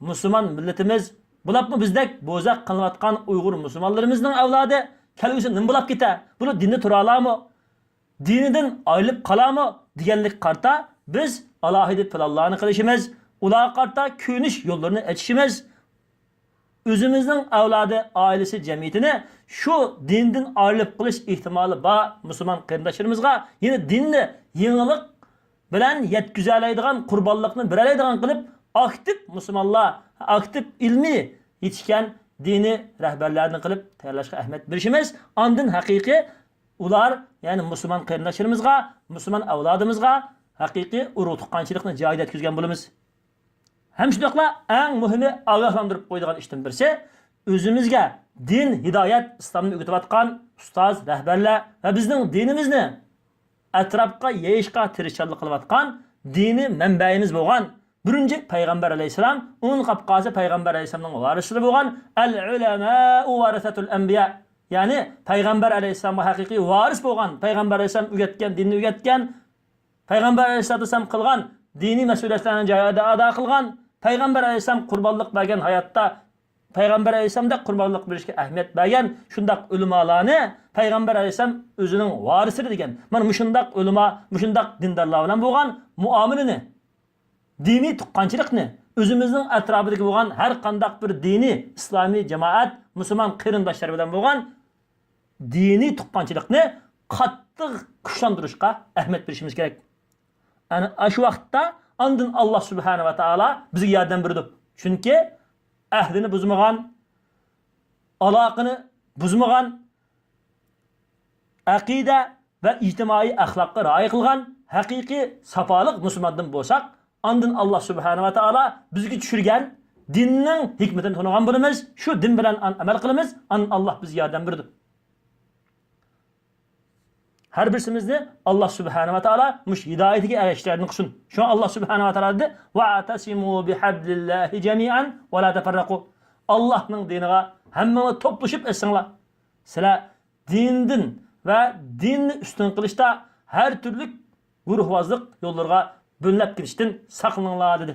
مۇسۇلمان مىللىتىمىز، بولۇپمۇ بىزدەك بوزەك قىلىنىۋاتقان ئۇيغۇر مۇسۇلمانلىرىمىزنىڭ ئەۋلادى كەلگۈسى نېمە بولاپ كېتە؟ بۇلار دىندا تۇرالارمۇ؟ دىنىدىن ئايرىلىپ قالارمۇ؟ دېگەنلىككە قارىتا بىز ئالاھىدە پىلانلارنى قىلىشىمىز، ئۇلارغا قارىتا كۆيۈنۈش يوللىرىنى ئېچىشىمىز، ئۆزىمىزنىڭ ئەۋلادى، ئائىلىسى، جەمئىيىتىنى شۇ دىندىن ئايرىلىپ قېلىش ئېھتىمالى بار مۇسۇلمان قېرىنداشلىرىمىزغا يەنە دىننى يېڭىلىق بىلەن يەتكۈزەلەيدىغان، قۇربانلىقنى بېرەلەيدىغان قىلىپ، ئاكتىپ مۇسۇلمانلار، ئاكتىپ ئىلمىي يېتىشكەن دىنىي رەھبەرلەردىن قىلىپ تەييارلاشقا ئەھمىيەت بېرىشىمىز، ئاندىن ھەقىقىي ئۇلار، يەنى مۇسۇلمان قېرىنداشلىرىمىزغا، مۇسۇلمان ئەۋلادىمىزغا ھەقىقىي ئۇرۇق تۇغقانچىلىقنى جايىدا يەتكۈزگەن بولىمىز. ھەم شۇنداقلا ئەڭ مۇھىمى ئاگاھلاندۇرۇپ قويىدىغان ئىشتىن بىرسى، ئۆزىمىزگە دىن، ھىدايەت، ئىسلامنى ئۆگىتىۋاتقان ئۇستاز، رەھبەرلەر ۋە بىزنىڭ دىنىمىزنى ئەتراپقا يېيىشقا تىرىشچانلىق قىلىۋاتقان دىنىي مەنبەيىمىز بولغان بىرىنچى پەيغەمبەر ئەلەيھىسسالام، ئۇنىڭدىن قاپقالسا پەيغەمبەر ئەلەيھىسسالامنىڭ ۋارىسلىرى بولغان، ئەل ئۇلەمائۇ ۋەرەسەتۇل ئەنبىيا، يەنى پەيغەمبەر ئەلەيھىسسالامغا ھەقىقىي ۋارىس بولغان، پەيغەمبەر ئەلەيھىسسالام ئۆگەتكەن، دىننى ئۆگەتكەن، پەيغەمبەر ئەلەيھىسسالاتۇ ۋەسسالام قىلغان دىنىي مەسئۇلىيەتلەرنى جايىدا ئادا قىلغان، پەيغەمبەر ئەلەيھىسسالام قۇربانلىق بەرگەن ھاياتتا، پەيغەمبەر ئەلەيھىسسالامدەك قۇربانلىق بېرىشكە ئەھمىيەت بەرگەن شۇنداق ئۆلىمالارنى پەيغەمبەر ئەلەيھىسسالام ئۆزىنىڭ ۋارىسلىرى دېگەن. مانا مۇشۇنداق ئۆلىما، مۇشۇنداق دىندارلار بىلەن بولغان مۇئامىلىنى، دىنىي تۇغقانچىلىقنى ئۆزىمىزنىڭ ئەتراپىدىكى بولغان ھەر قانداق بىر دىنىي ئىسلامىي جامائەت، مۇسۇلمان قېرىنداشلار بىلەن بولغان دىنىي تۇغقانچىلىقنى قاتتىق كۈچلەندۈرۈشكە ئەھمىيەت بېرىشىمىز كېرەك. ئەنە ئاشۇ ۋاقىتتا ئاندىن ئاللا سۇبھانە ۋە تائالا بىزگە ياردەم بېرىدۇ. چۈنكى ئەھلىنى بۇزمىغان، ئالاقىنى بۇزمىغان، ئەقىدە ۋە ئىجتىمائىي ئەخلاققا رىئايە قىلغان ھەقىقىي ساپالىق مۇسۇلماندىن بولساق، ئاندىن ئاللا سۇبھانە ۋە تائالا بىزگە چۈشۈرگەن دىننىڭ ھېكمىتىنى تونۇغان بولىمىز، شۇ دىن بىلەن ئان-، ئەمەل قىلىمىز، ئاندىن ئاللا بىزگە ياردەم بېرىدۇ. ھەر بىرسىمىزنى ئاللا سۇبھانە ۋە تائالا مۇشۇ ھىدايىتىگە ئەگىشىشلەردىن قىلسۇن. شۇڭا ئاللا سۇبھانە ۋە تائالا دېدى، «ۋەئتەسىمۇ بىھەبلىللاھى جەمىئەن ۋە لا تەفەررەقۇ.» ئاللانىڭ دىنىغا ھەممىڭلار توپلىشىپ ئېسىڭلار. سىلەر دىندىن ۋە دىننى ئۈستۈن قىلىشتا ھەر تۈرلۈك گۇرۇھۋازلىق يوللىرىغا بۆلۈنۈپ كېتىشتىن ساقلىنىڭلار، دېدى.